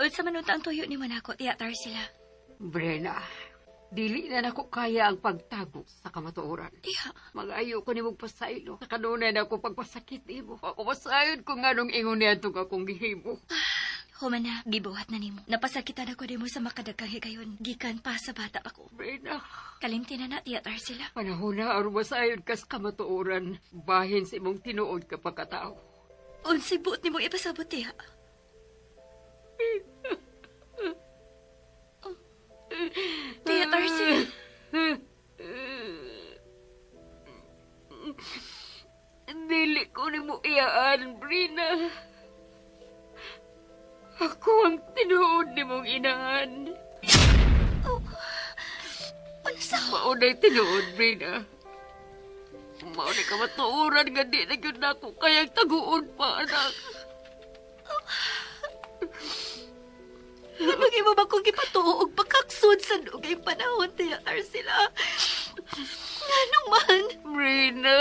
Speaker 4: Unsa man unta ang tuyo ni Manako, tiya sila.
Speaker 6: Brena, dili na nako kaya ang pagtago sa kamatuoran.
Speaker 4: Tiya,
Speaker 6: Magayo ko nimo pasaylo. Sa kanunay na ako pagpasakit nimo. Ako masayod kung nganong ingon niadtong akong gihimo.
Speaker 4: Human na, gibuhat na nimo. Napasakitan ako nimo sa makadaghang higayon. Gikan pa sa bata pa ko.
Speaker 6: Brena,
Speaker 4: Kalimti na na, tiya sila.
Speaker 6: panahon na aron masayod kas kamatuoran. Bahin sa imong tinuod ka pagkatao.
Speaker 4: Unsay buot nimo ipasabot, tiya? Oh. Tiya Tarsila.
Speaker 6: Dili ko nimo iyaan, Brina. Ako ang tinuod nimong inahan.
Speaker 4: Unsa?
Speaker 6: Maunay tinuod, Brina. Maunay kamatuoran nga di na gyud nako kayang taguon pa, anak.
Speaker 4: Anong imo ba kong gipatuo og pakaksod sa dugay panahon, Tiya Tarsila? Nganong man?
Speaker 6: Brina.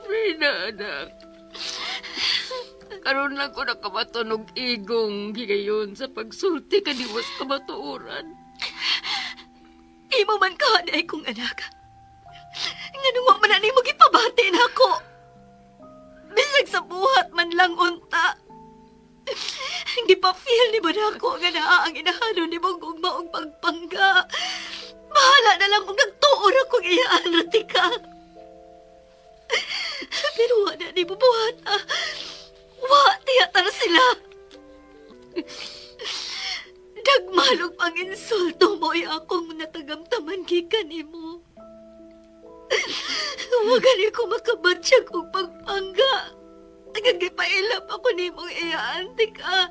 Speaker 6: Brina, anak. Karon lang ko nakamaton og igong higayon sa pagsulti kaniwas kamatuoran.
Speaker 4: Imo man ka ay kong anak. Nganong wa man na nimo gipabati nako. Bisag sa buhat man lang unta. Gipa-feel nimo nako nga naa ang inahano nimo gugma og pagpangga. Bahala na lang kung nagtuon akong iyaan, Ratika. Pero wala ni bubuhat, ah. Wa, tiyatar sila. Dagmalog ang insulto mo ay akong natagamtaman gikan nimo. Wa gani ko makabatsyag og pagpangga. Nagagipailap ako nimong iyaan, tika.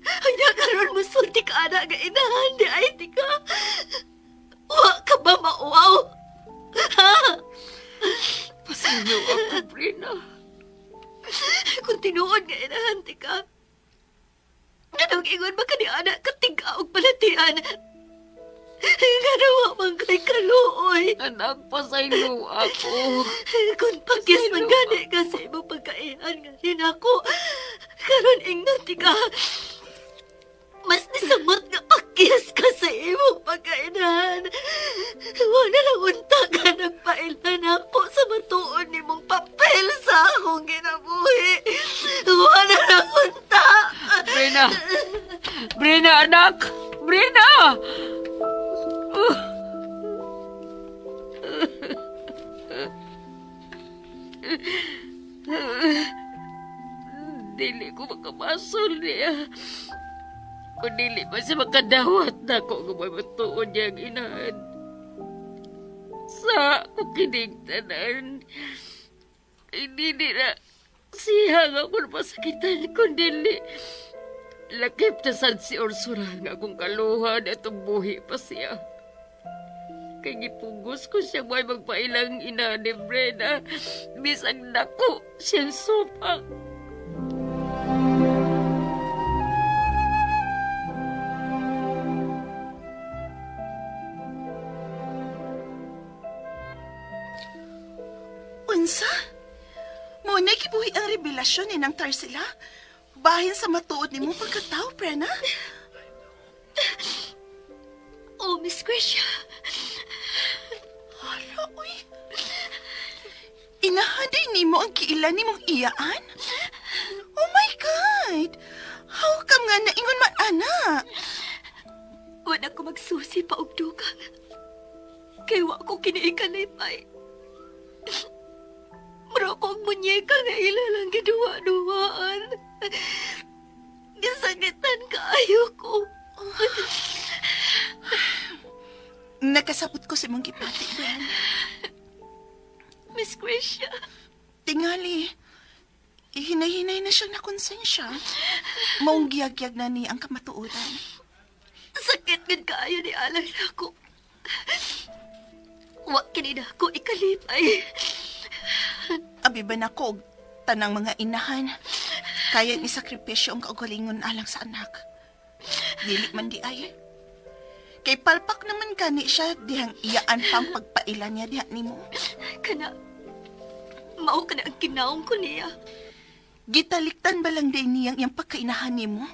Speaker 4: Ay, nakaroon mo sulti ka na nga inahan di ay tika. Wa ka ba mauaw? Ha?
Speaker 6: Pasaylo ako, Brina.
Speaker 4: Kung tinuod nga inahan tika. Anong ingon ba kani anak katig-a og balatian? Nga nawa man kay kaluoy.
Speaker 6: Anak, pasaylo ako.
Speaker 4: Kung pagkis man gani ka sa imong pagkaihan nga hinako, karon ingnon ti ka. Mas nisamot nga pagkis ka sa imong pagkainan. Wala lang unta ka nagpailan ako sa matuon nimong papel sa akong ginabuhi. Wala lang unta.
Speaker 6: Brina! Brina, anak! Brina! Dili ko makabasol niya. Kung dili pa siya makadawat na ako kung may matuon niya ang inahan. Sa ako kining tanan. Hindi nila siya nga kung masakitan kung dili. Lakip na sad si Ursula nga akong kaluhan at buhi pa siya. Kay gipugos ko siya may magpailang ina ni Brenda. Bisag nako siyang supak.
Speaker 2: Unsa? Mo na gibuhi ang revelasyon ni nang Tarsila? Bahin sa matuod nimo pagkatao, Prena?
Speaker 4: Oh, Miss Gracia.
Speaker 2: Hala, uy. Inahaday nimo ang kiilan nimong iyaan? Oh my God! How come nga naingon man, ana?
Speaker 4: Wala ko magsusi pa og dugang. Kay wa ko kiniikalipay. Mura ko ang munyeka nga ila lang giduwa-duwaan. Gisakitan kaayo ko.
Speaker 2: Nakasabot ko sa imong gipati, Bren.
Speaker 4: Miss Gracia,
Speaker 2: Tingali, ihinay-hinay na siyang nakonsensya. Maong giyag-giyag na ni ang kamatuoran.
Speaker 4: sakit gid kaayo ni Alan ako. Wa kini na ako ikalipay.
Speaker 2: Abi ba nako og tanang mga inahan. Kaya ni sakripisyo ang kaugalingon alang sa anak. Dili man di ay. Kay palpak naman kani siya dihang iyaan pang pagpaila niya diha nimo.
Speaker 4: Kana mao kana ang kinaong ko niya.
Speaker 2: Gitaliktan ba lang day niyang iyang pagkainahan nimo?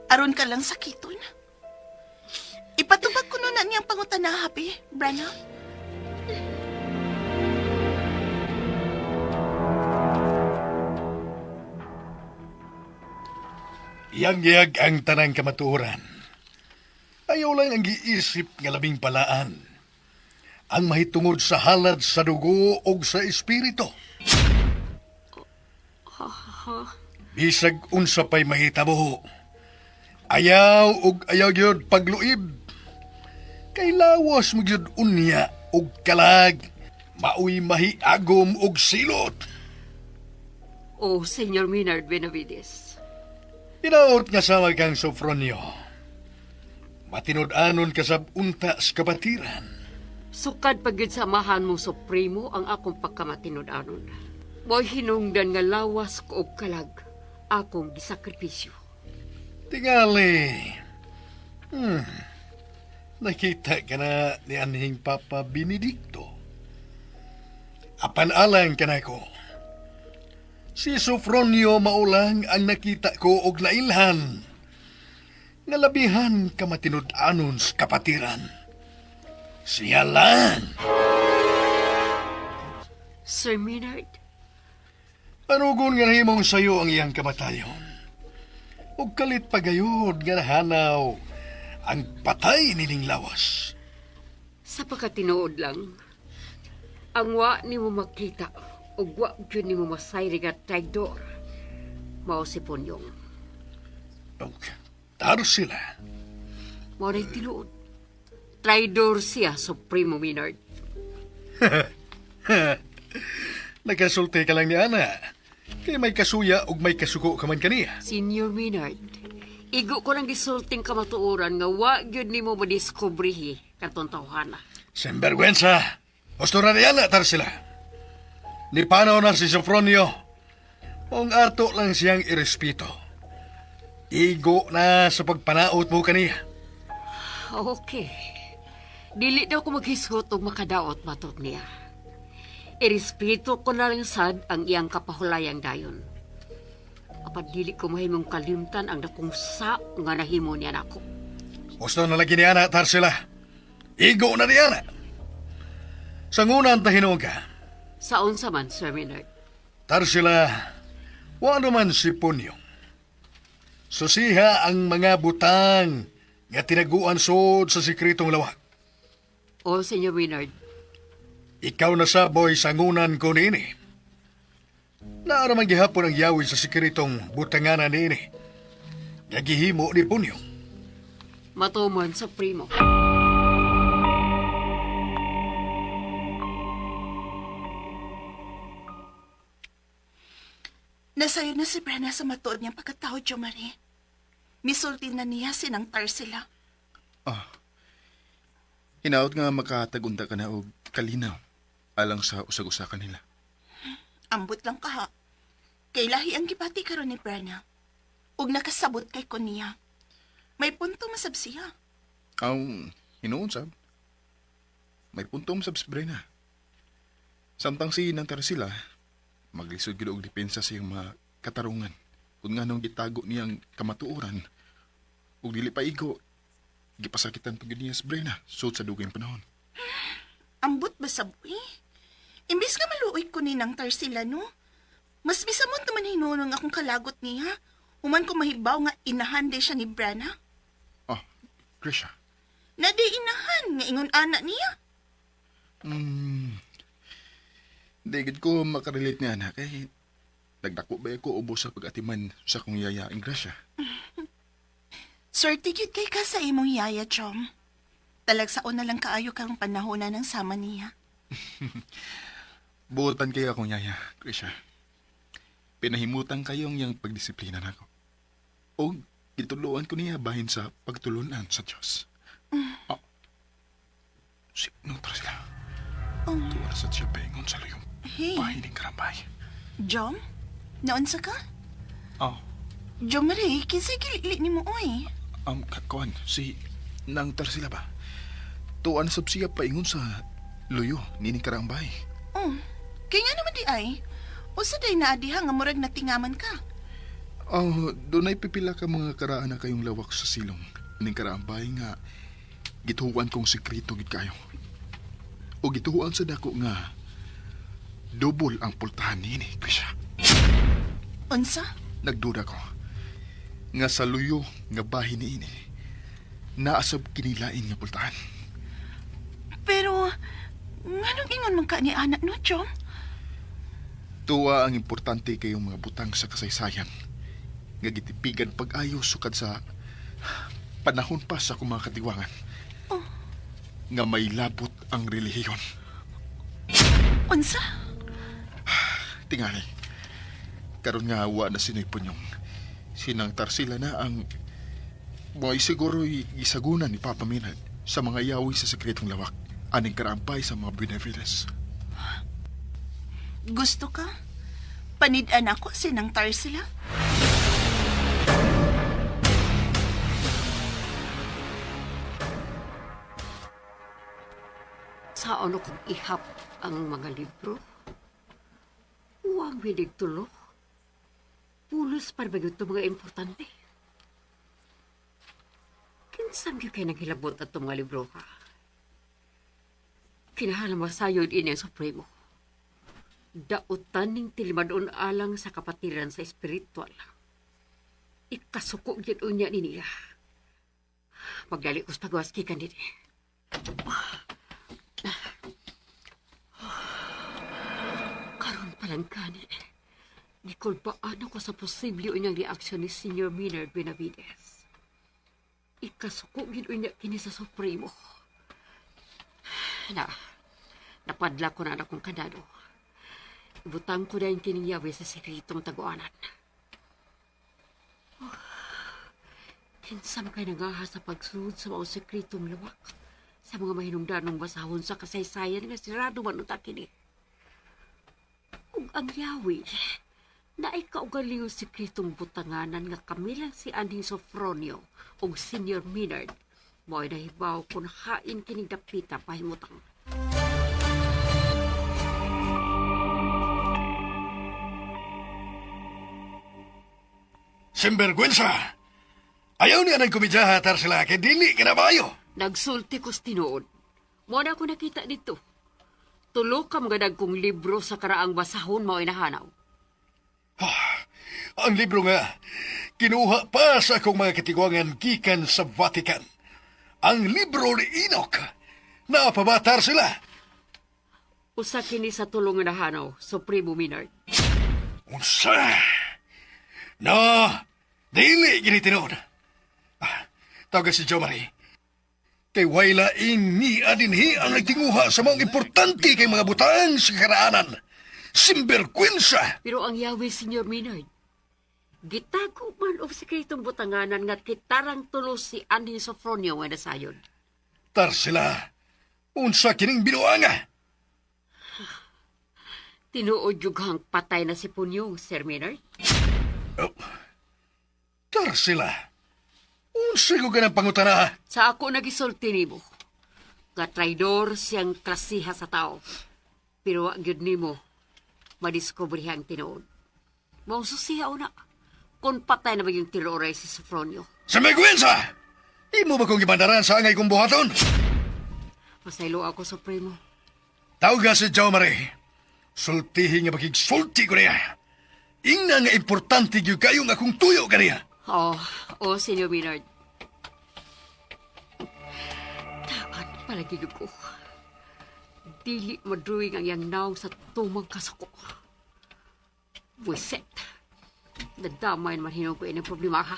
Speaker 2: Aron ka lang sakiton. Ipatubag ko nun na niyang pangutana, happy, Brana.
Speaker 5: Yang-yag ang tanang kamatuoran. Ayaw lang ang giisip nga labing palaan. Ang mahitungod sa halad sa dugo o sa espiritu. Bisag unsa pa'y mahitabo. Ayaw og ayaw gyud pagluib. Kay lawas mo gyud unya og kalag. Maoy mahiagom og silot.
Speaker 6: Oh, Senyor Maynard Benavides.
Speaker 5: Hinaot nga sama kang Sofronio. Matinud-anon ka sab unta sa kabatiran.
Speaker 6: Sukad pag gyud sa amahan mong supremo ang akong pagkamatinud-anon. Mo'y hinungdan nga lawas ko og kalag akong gisakripisyo.
Speaker 5: Tingali. Nakita ka na ni anhing Papa Benedicto. Apan alang ka na ko. Si Sofronio maulang ang nakita ko og nailhan. Nga labihan ka matinud-anon sa kapatiran. Siya lang.
Speaker 6: Sir Maynard,
Speaker 5: Panugon nga nahimong sayo ang iyang kamatayon. Ug kalit pagayod nga nahanaw ang patay nining lawas.
Speaker 6: Sa pagkatinuod lang, ang wa nimo makita ug wa gyud nimo masayri nga traidor, mao si Punyong.
Speaker 5: Okay. Tarsila.
Speaker 6: Mao ray tinuod. Traidor siya, Supremo Maynard.
Speaker 5: Nakasulti ka lang ni Ana. Kay may kasuya ug may kasuko ka man kaniya.
Speaker 6: Senior Maynard, igo ko lang gisulting kamatuoran nga wa gyud nimo madiskubrihi katong tawhana.
Speaker 5: Sinbergwensa. Gusto na ni Ana, Tarsila. Ni panaw na si Sofronio. Ang ato lang siyang irespeto. Igo na sa pagpanaot mo kaniya.
Speaker 6: Okay. Dili daw ko maghisgot og makadaot matot niya. Irespeto ko na lang sad ang iyang kapahulayang dayon. Apan dili ko mahimong kalimtan ang dakong sa nga nahimo niya nako.
Speaker 5: Gusto na lagi ni Ana, Tarsila. Igo na ni Ana. Sa ngunan ta hinuon ka.
Speaker 6: Sa unsa man, Sir Maynard?
Speaker 5: Tarsila, wa naman si Punyong. Susiha ang mga butang nga tinaguan sod sa sikretong lawak.
Speaker 6: O, Senyor Maynard,
Speaker 5: Ikaw na saboy sa ngunan ko niini. Naaraman gihapon ang yawin sa sikretong butanganan niini. Nga gihimo ni Punyong.
Speaker 6: Matuman sa primo.
Speaker 2: Nasayo na si Brenna sa matuod niyang pagkatao, Jo Marie. Misulti na niya sinang Tarsila.
Speaker 3: Ah. Hinaot nga makatagunta ka na og kalinaw alang sa usag-usa kanila.
Speaker 2: Ambot lang kaha. Kay lahi ang gibati karon ni Brenna. Ug nakasabot kay ko niya. May punto masab siya.
Speaker 3: Ang hinuon sab. May punto sab si Brena. Samtang si nang sila, maglisod gid og depensa sa iyang mga katarungan. Kung nganong gitago niyang kamatuoran, ug dili pa igo, gipasakitan pa gyud niya si Brena sud sa dugayng panahon.
Speaker 2: Ambot ba sa buhi? Imbis nga maluoy ko ni nang Tarsila, no? Mas misamot naman hinunong akong kalagot niya. Human ko mahibaw nga inahan di siya ni Brenna.
Speaker 3: Oh, Grisha.
Speaker 2: Na di inahan nga ingon ana niya.
Speaker 3: Di gid ko makarelate niya na kay nagdako ba ako ubos sa pag-atiman sa akong yaya ang Gracia.
Speaker 2: Swerte gyud kay ka sa imong yaya, Chong. Talagsaon na lang kaayo karong panahon na ng sama niya.
Speaker 3: Buotan kayo akong yaya, Grisha. Pinahimutan kayong yang pagdisiplina nako. O gituluan ko niya bahin sa pagtulunan sa Diyos. Oh. Si, nung tara sila.
Speaker 2: Oh.
Speaker 3: Tuwa sa siya paingon sa luyong.
Speaker 2: Hey.
Speaker 3: Bahin ng karambay.
Speaker 2: Jom? Naunsa ka?
Speaker 3: Oh,
Speaker 2: Jom Marie, kinsay gilili ni mo, oy.
Speaker 3: Kakuan, si nang sila ba? Tuan sab siya paingon sa luyo nining karambay.
Speaker 2: Oh, kaya nga naman di ay. Usa day na adiha nga murag natingaman ka.
Speaker 3: Oh, dunay pipila ka mga karaan na kayong lawak sa silong. Ning karaambay nga gituhuan kong sekreto gid kayo. O gituhuan sa dako nga double ang pultahan nini, Krisha.
Speaker 2: Unsa?
Speaker 3: Nagduda ko nga sa luyo nga bahin niini naasab kinilain nga pultahan.
Speaker 2: Pero, nganong ingon man ka ni anak no, Jom?
Speaker 3: Tuwa ang importante kayong mga butang sa kasaysayan nga gitipigan pag-ayo sukad sa panahon pa sa akong mga katiwangan. Nga may labot ang relihiyon.
Speaker 2: Unsa?
Speaker 3: Tingali, karon nga wa na sinoy punyong. Sinang Tarsila na ang mo'y siguro'y gisagunan ni Papa Minad sa mga yawi sa sekretong lawak aning karampay sa mga Benavides.
Speaker 2: Gusto ka? Panid-an ako sinang Tarsila?
Speaker 6: Sa ano kong ihap ang mga libro? Huwag minig tulo. Pulos para ba ito mga importante? Kinsam yun kayo naghilabot at mga libro ka? Kinahala masayod ini ang Supremo. Dautan ning tilimadon alang sa kapatiran sa espiritual. Ikasuko gyud unya ni niya. Magdali ko sa pagwas kikan dini. Alang kani, gikulbaan ako sa posible unyang reaksyon ni Senior Maynard Benavides. Ikasuko gid unya kini sa Supremo. Na, napadla ko na akong kandado. Ibutang ko dahil kining yawi sa sekretong taguanan. Oh, kinsam kay nangaha sa pagsulod sa mga sekretong lawak sa mga mahinungdanong basahon sa kasaysayan nga sirado man unta kini. Ug ang yawi, naay kaugalingong sekretong butanganan nga kami lang si Anhing Sofronio ug Senior Maynard mo'y nahibaw kung hain kining dapita pahimutang.
Speaker 5: Simbergwensa! Ayaw niya ng komedyaha, Tarsila, kay dili ka na maayo.
Speaker 6: Nagsulti ko sa tinuod. Mo na ako nakita dito. Tulo ka mga dagkong libro sa karaang basahon mo inahanaw.
Speaker 5: Ang libro nga, kinuha pa sa akong mga katiguangan gikan sa Vatican. Ang libro ni Enoch. Napabatar sila.
Speaker 6: Usa kini sa tulong nga nahanaw, Supremo Maynard.
Speaker 5: Unsa? No, dili gini tinuod. Ah, tawag si Jo Marie. Kay way lain ni adinhi ang nagtinguha sa mga importante kay mga butang sa karaanan. Simberkwensa!
Speaker 6: Pero ang yawi, Senyor Maynard, gitago man og sekretong butanganan nga kitarang tulo si Andy Sofronio nga nasayod.
Speaker 5: Tarsila, unsa kining binuanga?
Speaker 6: Tinuod yung patay na si Punyong, Sir Maynard.
Speaker 5: Oh. Tarsila, unsa ko ganang pangutana?
Speaker 6: Sa ako nagisulti nimo, nga traidor siyang klasiha sa tao. Pero wa gyud nimo madiskubrihan ang tinuod. Mao susiha una kung patay na ba yung tiroray si Sofronio.
Speaker 5: Sa Megwensa! Imo ba kong gibandaran sa angay kong buhaton?
Speaker 6: Pasaylo ako, Supremo.
Speaker 5: Tawga si Jo Marie. Sultihi nga makigsulti ko niya. Ingna nga importante gyud kayo nga akong tuyo kaniya.
Speaker 6: Oh, oh, Senyor Maynard. Taan palagi ko. Dili madruing ang iyang naong sa tumang kasuko. Buiset. Nadamay naman hinong ko ining problema ha.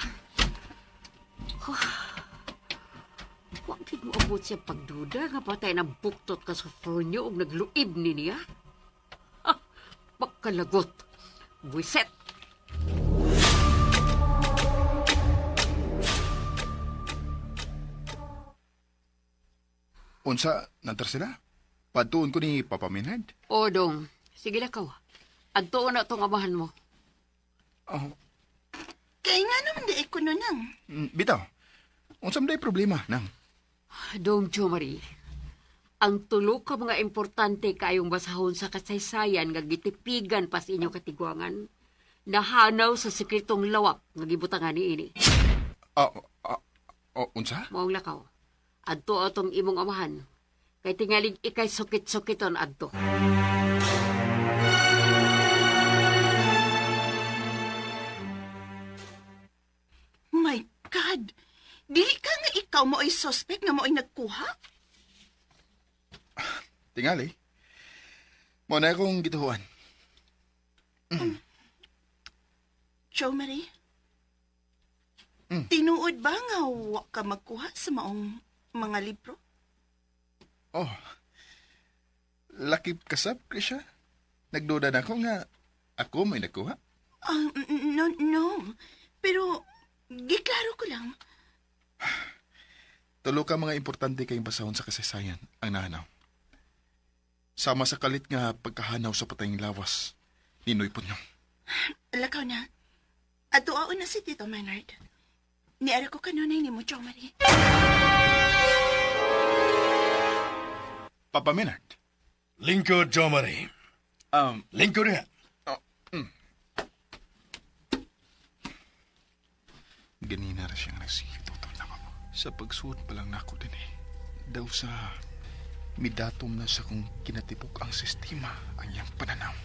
Speaker 6: Huh. Wa gid mo abot siya pagduda nga patay ng buktot ka sa furnyo og nagluib ni niya. Ha, pagkalagot. Buiset.
Speaker 3: Unsa, nantar sila? Patuon ko ni Papa Minhad.
Speaker 6: O, dong. Sige na kaw. Adto na itong amahan mo.
Speaker 3: Oh,
Speaker 2: Kaya nga naman di ko no nang.
Speaker 3: Bitaw. Unsa man day problema nang?
Speaker 6: Dong Jo Marie, ang tulo ka mga importante kaayong basahon sa kasaysayan nga gitipigan pa sa inyong katigwangan, nahanaw sa sekretong lawak nga gibutangan ni ini.
Speaker 3: Unsa?
Speaker 6: Maong lakaw. Adto atong imong amahan. Kay tingalig ikay sukit-sukiton adto.
Speaker 2: My God! Dili ka nga ikaw mo ay suspect nga mo ay nagkuha?
Speaker 3: Tingali. Mo na akong gituhuan.
Speaker 2: Jo Marie? Tinuod ba nga wa ka magkuha sa maong mga libro?
Speaker 3: Oh. Lakip kasab, Krisha. Nagduda na ako nga ako may nagkuha.
Speaker 2: No, no. Pero, giklaro ko lang.
Speaker 3: Tulo ka mga importante kayong basahon sa kasaysayan ang nahanaw. Sama sa kalit nga pagkahanaw sa patayng lawas ni Noy Punyong.
Speaker 2: Lakaw na. Ato na si Tito Maynard. Niara ko kanunay ni mo, Jo Marie.
Speaker 3: Papa Menard.
Speaker 5: Lingkod, Jo Marie. Lingkod nga.
Speaker 3: Ganina ra siyang nagsigituto na ako. Sa pagsuot pa lang nako din eh. Daw sa midatom na sa kung kinatibok ang sistema ang iyang pananaw.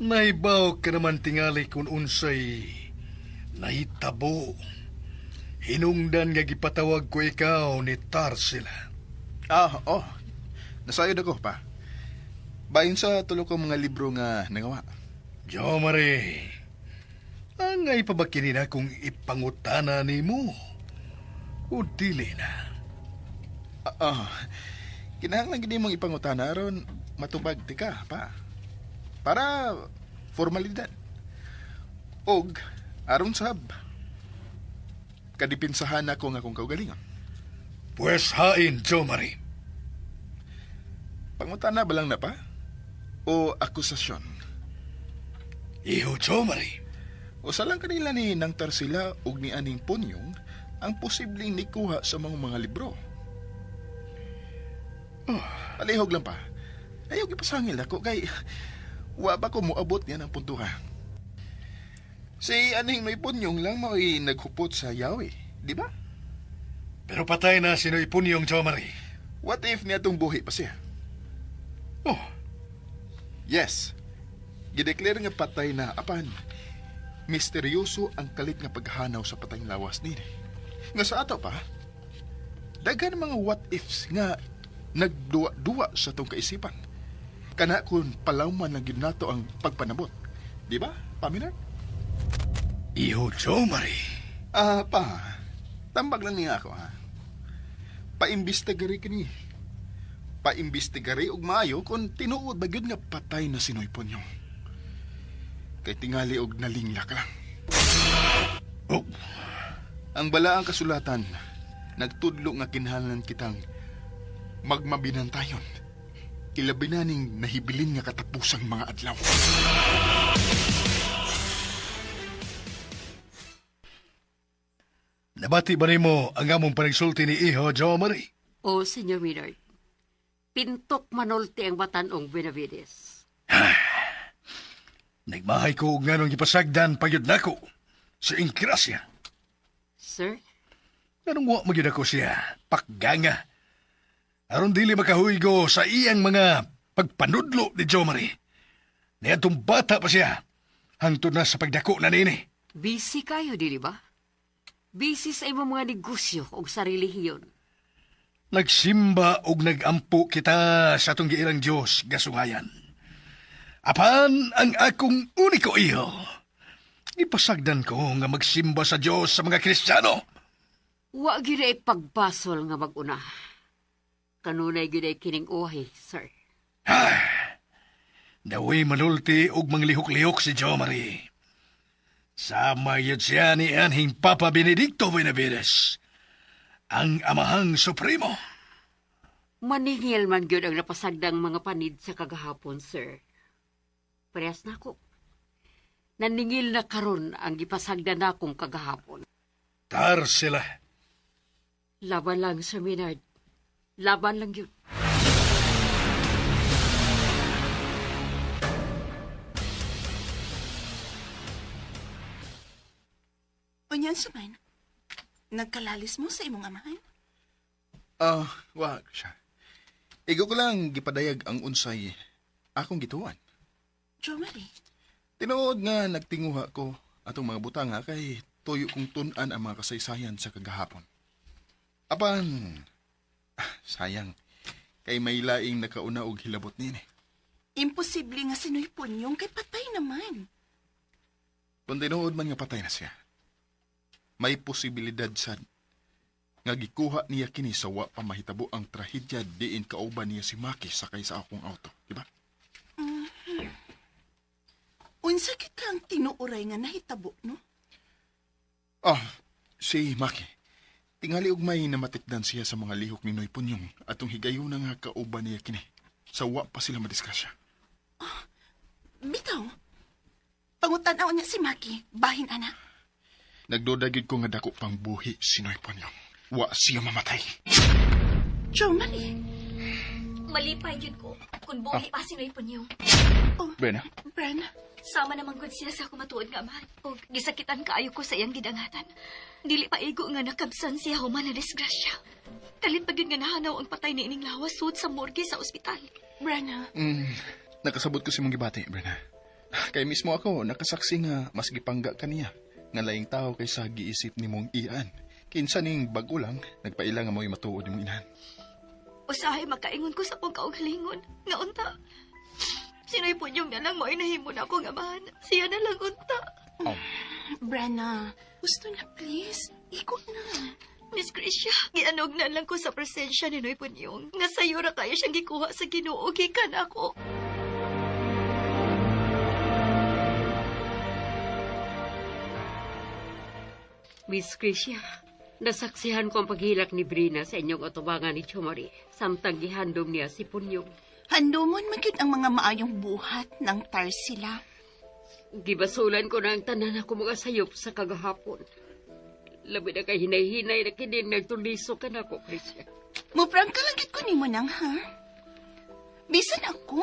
Speaker 5: Naibaw ka naman tingali kung unsay nahitabo. Hinungdan nga gipatawag ko ikaw ni Tarsila.
Speaker 3: Oh. Nasayod ako pa. Bayon sa tulo ko mga libro nga nangawa.
Speaker 5: Jo Marie, angay pa ba kini na kung ipangutana nimo? O dili na?
Speaker 3: Kinahanglan gid mong ipangutana aron matubag ti ka pa. Para formalidad. Og aron sab kadipinsahan ako nga akong kaugalingon.
Speaker 5: Pwes hain, Jo Marie.
Speaker 3: Pangutana ba lang na pa? O akusasyon?
Speaker 5: Iho, Jo Marie.
Speaker 3: O sa lang kanila ni nang Tarsila og ni aning Punyong ang posibleng nikuha sa mga libro. Oh, palihog lang pa. Ayaw gipasangil ako kay wa ba ko moabot niya ng puntuha. Si aning may Punyong lang mao'y naghupot sa yawi, di ba?
Speaker 5: Pero patay na si Noy Punyong, Jo Marie.
Speaker 3: What if niya itong buhi pa siya?
Speaker 5: Oh.
Speaker 3: Yes. Gideclare nga patay na apan. Misteryoso ang kalit nga paghanaw sa patayng lawas nini. Nga sa ato pa, daghan mga what ifs nga nagduwa-duwa sa tong kaisipan. Kana kung palawman lang gyud nato ang pagpanabot. Di ba, Paminar?
Speaker 5: Iho, Jo Marie.
Speaker 3: Pa, tambag lang niya ako, ha? Paimbestigari kini. Paimbestigari og maayo kung tinuod ba gyud nga patay na si Noy Punyong. Kay tingali og nalinglak lang.
Speaker 5: Oh.
Speaker 3: Ang balaang kasulatan, nagtudlo nga kinahanglan kitang magmabinantayon. Ilabi na ning nahibilin nga katapusang mga adlaw.
Speaker 5: Nabati ba nimo ang among panigsulti ni Iho, Jo Marie?
Speaker 6: O, Senyor Maynard, pintok manulti ang batanong Benavides.
Speaker 5: Nagmahay ko og nganong gipasagdan pagyud nako sa ingrasya.
Speaker 6: Sir?
Speaker 5: Nganong wa magyud ako siya pakganga. Aron dili makahuygo sa iyang mga pagpanudlo ni Jo Marie. Niadtong bata pa siya. Hangtod na sa pagdako na nini.
Speaker 6: Busy kayo, dili ba? Busy sa imong mga negosyo og sarili hiyon.
Speaker 5: Nagsimba og nagampo kita sa atong giilang Dios gasungayan. Apan ang akong uniko iho. Ipasagdan ko nga magsimba sa Dios sa mga Kristiyano.
Speaker 6: Wa gyud ay pagbasol nga mag-una. Kanunay gyud ay kining uhi, sir.
Speaker 5: Naway manulti og manglihok-lihok si Jo Marie. Sama yun siya ni anhing Papa Benedicto Benavides, ang amahang supremo.
Speaker 6: Maningil man gyud ang napasagdang mga panid sa kagahapon, sir. Parehas na ako. Naningil na karon ang gipasagdan nakong kagahapon.
Speaker 5: Tar sila.
Speaker 6: Laban lang, Sir Maynard. Laban lang yun.
Speaker 2: Unyan suman, nagkalalis mo sa imong amahan?
Speaker 3: Wag siya. Igo ko lang gipadayag ang unsay akong gituan.
Speaker 2: Jo Marie?
Speaker 3: Tinuod nga nagtinguha ko atong mga butanga kay tuyo kong tun-an ang mga kasaysayan sa kagahapon. Apan, sayang, kay may laing nakauna og hilabot nini.
Speaker 2: Imposible nga si Noy Punyong kay patay naman.
Speaker 3: Kung tinuod man nga patay na siya, may posibilidad sad nga gikuha niya kini sa wa pa mahitabo ang trahedya diin kauban niya si Maki sakay sa akong auto, di ba?
Speaker 2: Mm-hmm. Unsa kit kang tinuoray nga nahitabo, no?
Speaker 3: Si Maki. Tingali og may namatikdan siya sa mga lihok ni Noy Punyong atong higayuna nga kauban niya kini. Sa wa pa sila madisgrasya.
Speaker 2: Bitaw. Pangutan-aw niya si Maki, bahin ana.
Speaker 3: Nagduda gyud ko nga dako pang buhi si Noy Punyong. Wa siya mamatay.
Speaker 2: Jo Marie.
Speaker 4: Malipay gyud ko kung buhi pa si Noy Punyong.
Speaker 2: Oh,
Speaker 3: Brena?
Speaker 2: Bren.
Speaker 4: Sama naman gud siya sa kumatuod nga amahan. Og gisakitan kaayo ko sa iyang gidangatan. Dili pa igo nga nakabsan siya human na disgrasya. Kalit pa gyud nga nahanaw ang patay ni ining lawas sud sa morgue sa ospital.
Speaker 2: Brena.
Speaker 3: Nakasabot ko si mong gibati, Brena. Kay mismo ako nakasaksi nga mas gipangga kaniya nga laing tao kaysa giisip ni mong ian. Kinsa ning bag-o lang, nagpaila nga mo'y matuod nimong inahan.
Speaker 4: Usahay makaingon ko sa akong kaugalingon. Nga unta. Sino'y Punyong na lang mo inahimo na akong amahan. Siya na lang unta.
Speaker 3: Oh.
Speaker 2: Brenna, gusto na please. Iko na.
Speaker 4: Miss Gracia, gianog na lang ko sa presensya ni Noy Punyong. Nga sayo ra kayo siyang gikuha sa Ginoo gikan ako.
Speaker 6: Miss Gracia, nasaksihan ko ang paghilak ni Brina sa inyong atubangan ni Chomari. Samtang gihandom niya si Punyong.
Speaker 2: Handumon man gyud ang mga maayong buhat ng Tarsila.
Speaker 6: Gibasulan ko na ang tanan ako mga sayop sa kagahapon. Labi na kay hinay-hinay na kini nagtuliso ka na ko, Gracia.
Speaker 2: Muprangka lang gyud ko nimo nang ha. Bisan ako,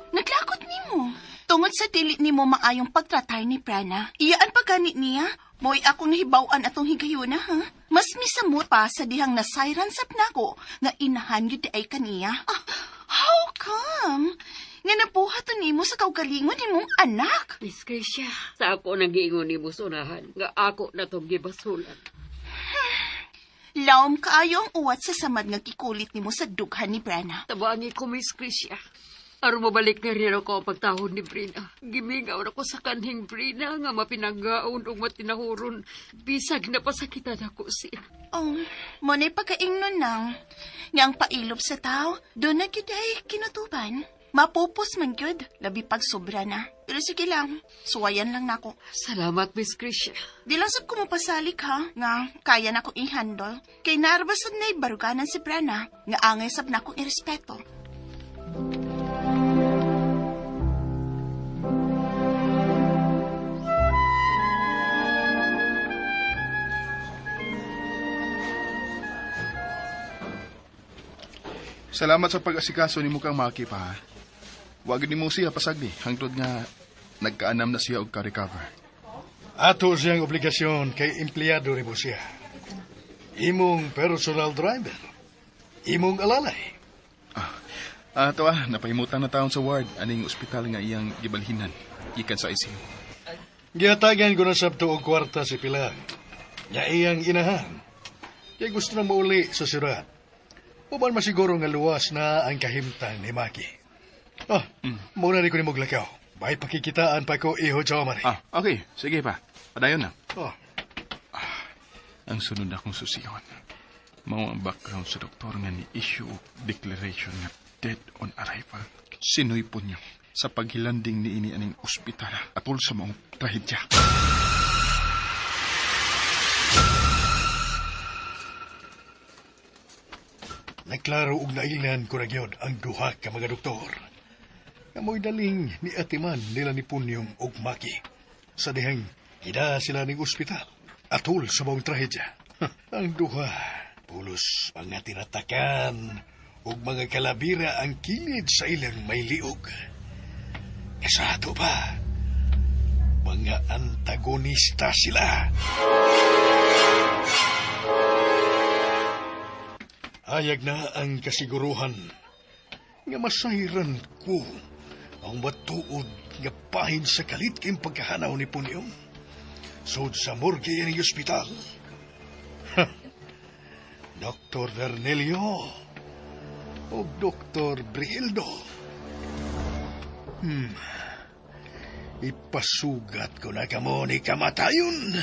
Speaker 2: naglakot nimo. Tungod sa dili nimo maayong pagtratar ni Prana, iyaan pa gani niya, mo'y akong nahibaw-an atong higayuna ha. Mas misamot pa sa dihang nasayran sab nako nga inahan gyud ay kaniya. Ah, how come? Nga nabuhat nimo sa kaugalingon nimong anak.
Speaker 6: Miss Gracia, sa ako nang giingon nimo sunahan nga ako na tong gibasulan.
Speaker 2: Lawom kaayo ang uwat sa samad nga gikulit nimo sa dughan ni Brana.
Speaker 6: Tabangi ko, Miss Gracia. Aron mabalik na rin ako ang pagtahod ni Brina. Gimingaw na ko sa kanhing Brina nga mapinanggaon ug matinahuron. Bisag na pasakitan ako siya.
Speaker 2: Oh, mo na'y pagkaingnon nang. Nga ang pailop sa tao, doon na gyud ay kinutuban. Mapupos man gyud, labi pag sobra na. Pero sige lang, suwayan lang nako.
Speaker 6: Salamat, Miss Gracia.
Speaker 2: Di lang sab ko mapasalik ha, nga kaya na ko i-handle. Kay naarbasad na'y baruganan si Brana, nga angay sab na akong irespeto.
Speaker 3: Salamat sa pag-asikaso ni kang Maki pa, ha? Wag ni mo siya pasagdi hangtod nga nagkaanam na siya og ka-recover.
Speaker 5: Ato siyang obligasyon kay empleyado rin mo siya. Imong personal driver. Imong alalay.
Speaker 3: Ato napahimutan na taon sa ward aning ospital nga iyang gibalhinan gikan sa ICU.
Speaker 5: Gihatagan ko na sabto og kwarta si Pilang. Nga iyang inahan. Kay gusto na mauli sa syudad. Uban masiguro nga luwas na ang kahimtang ni Maki. Muna rin ko ni Muglakaw. May pakikitaan pa ko iho Jomari.
Speaker 3: Okay. Sige pa. Padayon na.
Speaker 5: Oh.
Speaker 3: Ang sunod akong susiyon. Mao ang background sa doktor nga ni-issue og declaration nga dead on arrival. Sinoy po niyo sa paghilanding ni ini aning ospital atol sa maong trahedya.
Speaker 5: Nagklaro og nailhan ko na gyud ang duha ka mga doktor. Kamoy daling ni Atiman nila ni Punyong og Maki. Sa dihang ida sila ning ospital. Atol sa maong trahedya. Ang duha, pulos mga tinatakan ug mga kalabira ang kilid sa ilang may liog. Sa ato pa, mga antagonista sila. Ayag na ang kasiguruhan nga masayran ko ang matuod nga pahin sa kalit kayong pagkahanaw ni Punyong. Sud sa morgue ng ospital. Dr. Vernelio o Dr. Brieldo. Ipasugat ko na kamo ni kamatayon.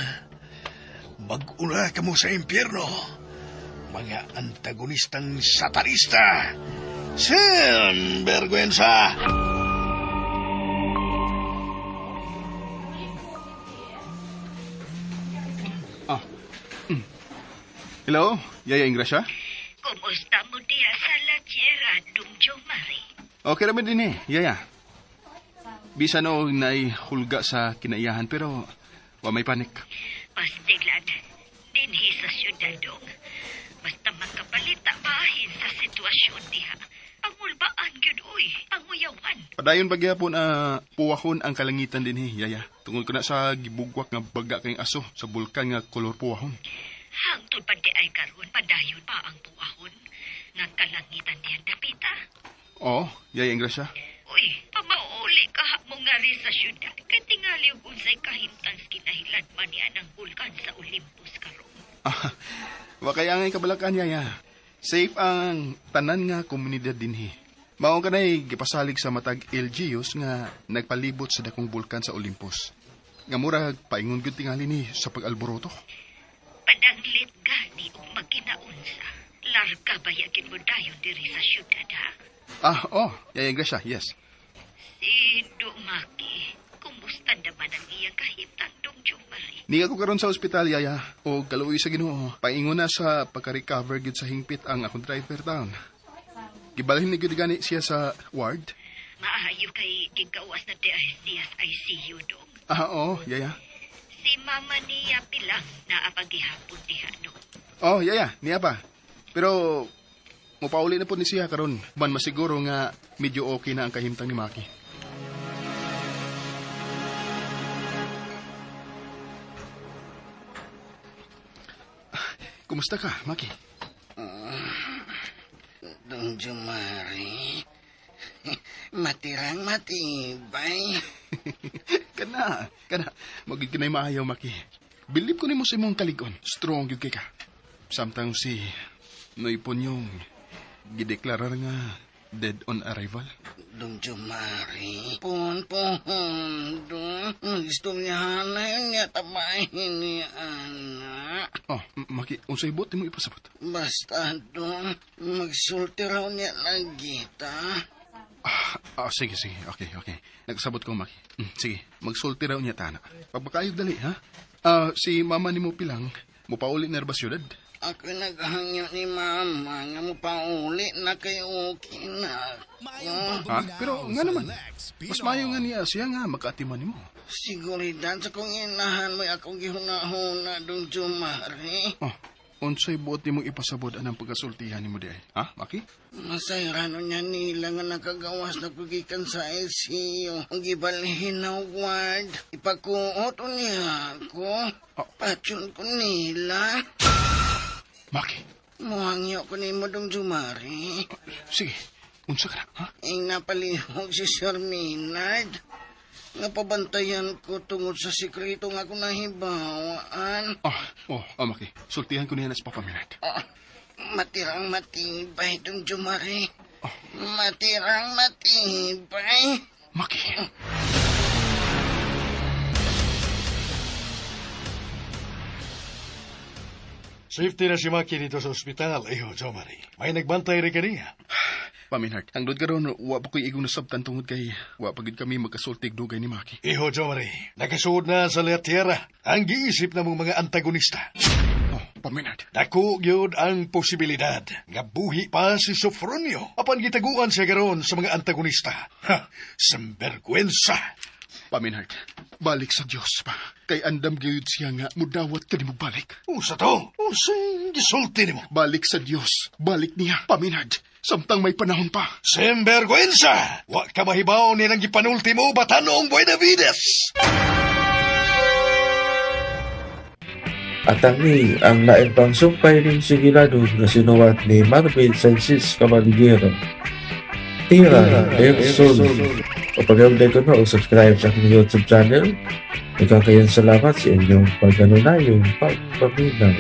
Speaker 5: Mag-una kamo sa impyerno. Mga antagonistang satanista. Sin vergüenza!
Speaker 3: Hello, Yaya Ingracia?
Speaker 10: Kumusta mo diya sa La Tierra, Dum Jomari?
Speaker 3: Okay raman din Yaya. Bisa no naihulga sa kinaiyahan pero wa may panik.
Speaker 10: Pastiglan, dinhi sa syudad dong. Basta makabalita bahin sa sitwasyon diha. Pangulbaan gyud uy, panguyawan.
Speaker 3: Padayon ba gyapon puwahon ang kalangitan dinhi, Yaya. Tungod ko na sa gibugwak nga baga kayong aso sa bulkan nga kolor puwahon.
Speaker 10: Hangtod pa di ay karon padayon pa ang puwahon nga kalangitan diha dapita.
Speaker 3: Oo, Yaya Ingracia.
Speaker 10: Uy, pamauli ka mo nga rin sa syudad. Kay tingali og unsay kahimtang kinahilad man niya ng bulkan sa Olympus karon.
Speaker 3: Wa kaya ngay kabalakan, Yaya. Safe ang tanan nga komunidad dinhi. Mao kanay gipasalig sa matag LGUs nga nagpalibot sa dakong bulkan sa Olympus. Nga murag paingon gyud tingali ni sa pag-alboroto.
Speaker 10: Padanglit gani ug magkinaunsa. Larga bayagin mo dayon diri sa syudad ha.
Speaker 3: Ah, oh, Yaya Gracia, yes.
Speaker 10: Si Dumaki, kumusta naman ang iyang kahimtang dong Jumari?
Speaker 3: Niya ko karon sa ospital, Yaya. O kaluoy sa Ginoo. Paingon na sa pagka-recover gyud sa hingpit ang akong driver town. Gibalhin ni gyud gani siya sa ward.
Speaker 10: Maayo kay gigawas na di ay siya sa ICU dong.
Speaker 3: Ah, oh, Yaya.
Speaker 10: Si mama niya pilang naapagihapon diha no.
Speaker 3: Oh, Yaya, niya pa. Pero mupauli na po ni siya karon. Man masiguro nga medyo okay na ang kahimtang ni Maki. Kumusta ka, Maki?
Speaker 8: Dong Jumari, matirang matibay.
Speaker 3: Kana, kana. Magig kinay maayaw, Maki. Bilib ko nimo sa imong kaligon. Strong gyud kay ka. Samtang si Noy Ponyong gideklarar nga dead on arrival.
Speaker 8: Dong Jumari, pon pon dong. Gusto niya na yun niya tabahin niya, anak.
Speaker 3: Oh, Maki, unsay buot nimo ipasabot?
Speaker 8: Basta dong, magsulti raw niya lagi ta.
Speaker 3: Ah, sige, sige. Okay, okay. Nagsabot ko, Maki. Sige, magsulti raw niya tana. Pagpakaayog dali, ha? Ah, si mama nimo pilang, mupauli na ba syudad?
Speaker 8: Ako naghangyo ni mama nga mo pauli na kay okay na.
Speaker 3: Ha? Pero nga naman, mas maayo nga niya siya nga makaatiman nimo.
Speaker 8: Siguridad sa kong inahan mo'y akong gihuna-huna dong Jumari.
Speaker 3: Oh, unsay buot nimong ipasabot anang pagkasultihan nimo di ay? Ha, Maki?
Speaker 8: Masayrano niya nila nga nakagawas na kugikan sa ICU. Ang gibalhin na ward. Ipakuot niya ako. Patyon ko nila.
Speaker 3: Maki,
Speaker 8: Muhangyo ko nimo dong Jumari.
Speaker 3: sige. Unsa ka na, ha?
Speaker 8: Ang napalihog si Sir Maynard. Nga pabantayan ko tungod sa sikreto nga ako nahibawaan.
Speaker 3: Oh, oh, Maki. Sultihan ko niya na sa Papa Maynard.
Speaker 8: Ah, matirang matibay dong Jumari. Matirang matibay.
Speaker 3: Maki.
Speaker 5: Safety na si Maki dito sa ospital, iho, Jomari. May nagbantay rin kaniya.
Speaker 3: Paminhart, ang dud karon wa pa ko'y igong nasabtan tungod kay wa pa gid kami magkasultig dugay ni Maki.
Speaker 5: Iho, Jomari, nakasuod na sa Leatiera ang giisip na mong mga antagonista.
Speaker 3: Oh, Paminhart.
Speaker 5: Dako gyud ang posibilidad nga buhi pa si Sofronio apan gitaguan siya karon sa mga antagonista. Ha, sambergwensa.
Speaker 3: Paminhart, balik sa Dios pa. Kay andam gyud siya nga mudawat ka nimo balik.
Speaker 5: Usa to, usang gisulti nimo.
Speaker 3: Balik sa Dios, balik niya, Paminhart. Samtang may panahon pa.
Speaker 5: Sembergwensa! Wa ka mahibaw ni nang gipanulti mo batanong Buenavides.
Speaker 1: At ang ni ang lain pang sumpay ning Sigiladon nga sinuwat ni Marvin Sanchez Caballero. Tira del Sol. O pag-update ko na o subscribe sa aking YouTube channel. Ikaw kayong salamat sa inyong pagganunayong pagpaminaw.